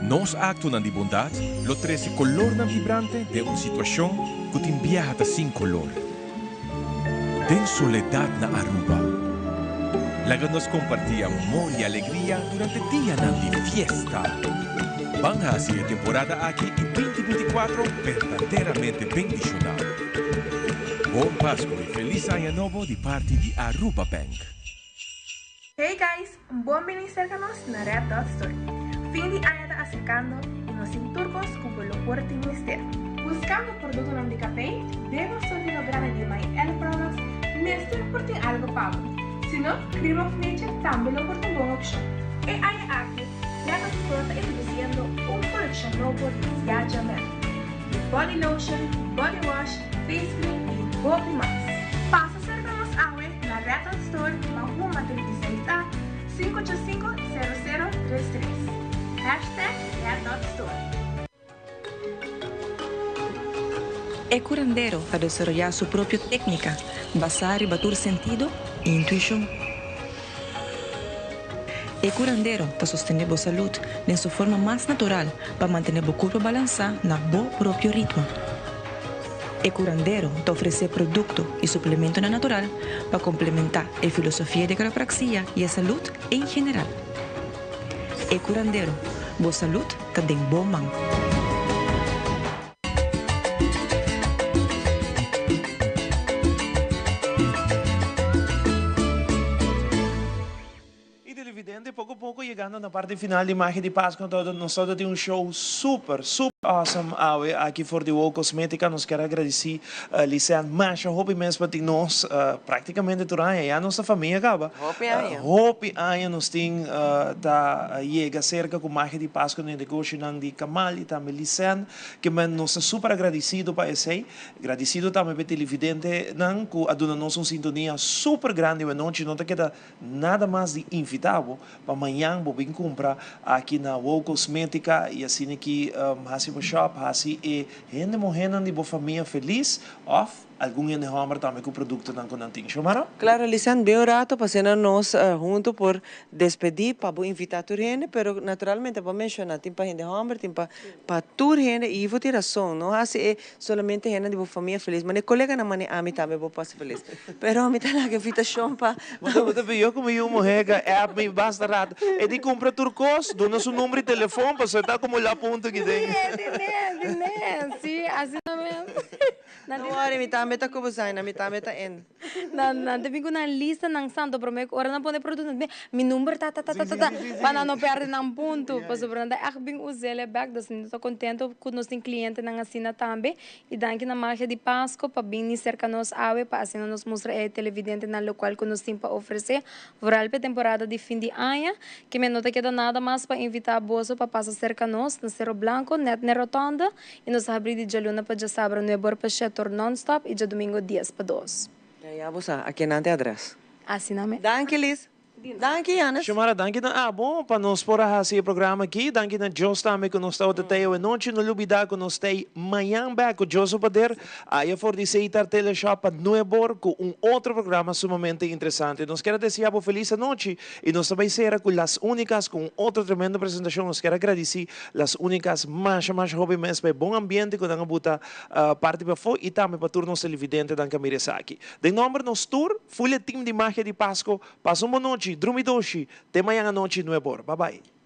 nos actonan di bondad lo trece colornan vibrante den un situacion cu tin biaha ta sin color. Den soledad na Aruba, laga nos comparti amor y alegria durante dianan di fiesta. Ban haci e temporada aki y 2024 berdaderamente bendiciona. Bon Pasco y Feliz Aña Nobo di parti di Aruba Bank. Hey guys! Un bon bini serka nos na Red Dot Store. Fin di aña ta aserkando i nos tin tur kos ku bo lo por tin mester. Buskando produktonan di kafé? Den nos surtido grandi di My L Products mester por tin algu pa bo. Si no, Cream of Nature tambe lo por ta un bon opshon. E aña aki, Red Dot Store ta introdusiendo un kolekshon nobo di Jaja Man, di body lotion, body wash, face cream i hopi mas. Pasa serka nos awe na Red Dot Store pa Huma 36 A, 585 0033. Hashtag Red Dot Store. E curandero ta desaroyá su propio técnica basá riba tur sentido i intuishon. E curandero ta sostené bo salud den su forma mas natural pa mantené bo curpa balansá na bo propio ritmo. E curandero ta ofresé producto y suplementonan natural pa complementá e filosofia di quiropraxia y e salud en general. E curandero, bo salud ta den bo man. Y televidente, poco poco yegando na parte final di Magia di Pascua, todo nos todo tin un show super, super awesome awe aki for di Wow Cosmetica. Nos kier agradeci Lisanne masha hopi mes pa tin nos practicamente tur aña. Ya nos ta famia caba. Hopi aña. Hopi aña nos tin ta yega cerca cu Magia di Pascua na e negoshonan di Kamal y tambe Lisanne. Ke men nos ta super agradecido pa esey. Gradicido tambe pa e televidentenan cu a duna nos un sintonia super grandi awe nochi. No ta keda Nada mas di invita bo pa mañan bo bin cumpra aki na Wow Cosmetica y asina ki haci bo shop, haci e hende muhernan di bo famia feliz of. algun hende hòmber tambe ku produktonan ku nan tin. Xiomara? Claro, Lisanne, bin un rato pa asina nos hunto por despedí pa bo invitá tur hende, pero naturalmente bo a menshoná tin pa hende hòmber, tin pa pa tur hende i Ivo tin rason, no hasi e solamente hendenan di bo famia felis, mane koleganan mane ami tambe bo por hasi felis. Pero mi ta laga invitashon pa. Bo ta bo ta pidió ku mi yu muhé ka app mi basta rato. E di kumpra tur kos, duna su number di telefon pasobra e ta akumulá punto aki den. Di ne, di ne, si, asina mes. No worry, mi tambe ta ku bo Zaina, mi tambe ta in. Nan nan ta bin ku nan lista nan santo prome ku ora nan pone produkto nan ta bin mi number ta ta ta ta ta pa nan no perde nan punto pasobra nan ta ègt bin us'el e bèk dus nos ta kontento ku nos tin klientenan asina tambe i danki na Magia di Pasco pa bini serka nos awe pa asina nos mustra e televidentenan lokual ku nos tin pa ofresé vooral pa e temporada di fin di aña ke mi no ta keda nada mas pa invitá boso pa pasa serka nos na Cerro Blanco nèt n'e rotonde I nos a habri di djaluna pa djasabra nuebe or pa shete or nonstop i djadumingo dies pa dos. Ya ya bo sa, aki nan te adres. Asina mes. Danki Liz. Danki Janes. Xiomara, danki na abo pa nos por a hasi e programa aki. Danki na Jos tambe ku nos tabata tei awe nochi. No lubida ku nos tei mañan bek ku Jos Opader aya for di Seitar Teleshop pa nuebe or ku un otro programa sumamente interesante. Nos kier a desea bo felis anochi i nos ta bai sera ku Las Unicas ku un otro tremendo presentashon. Nos kier a gradisi Las Unicas masha masha hopi mes pa e bon ambiente cu nan a buta parti pafó y tambe pa tur nos televidentenan cu a mira esaki. Den nomber nos tur, full e team di Magia di Pasco, pasa un bon nochi, drumi doshi, te mañan anochi nuebe or. Bye bye.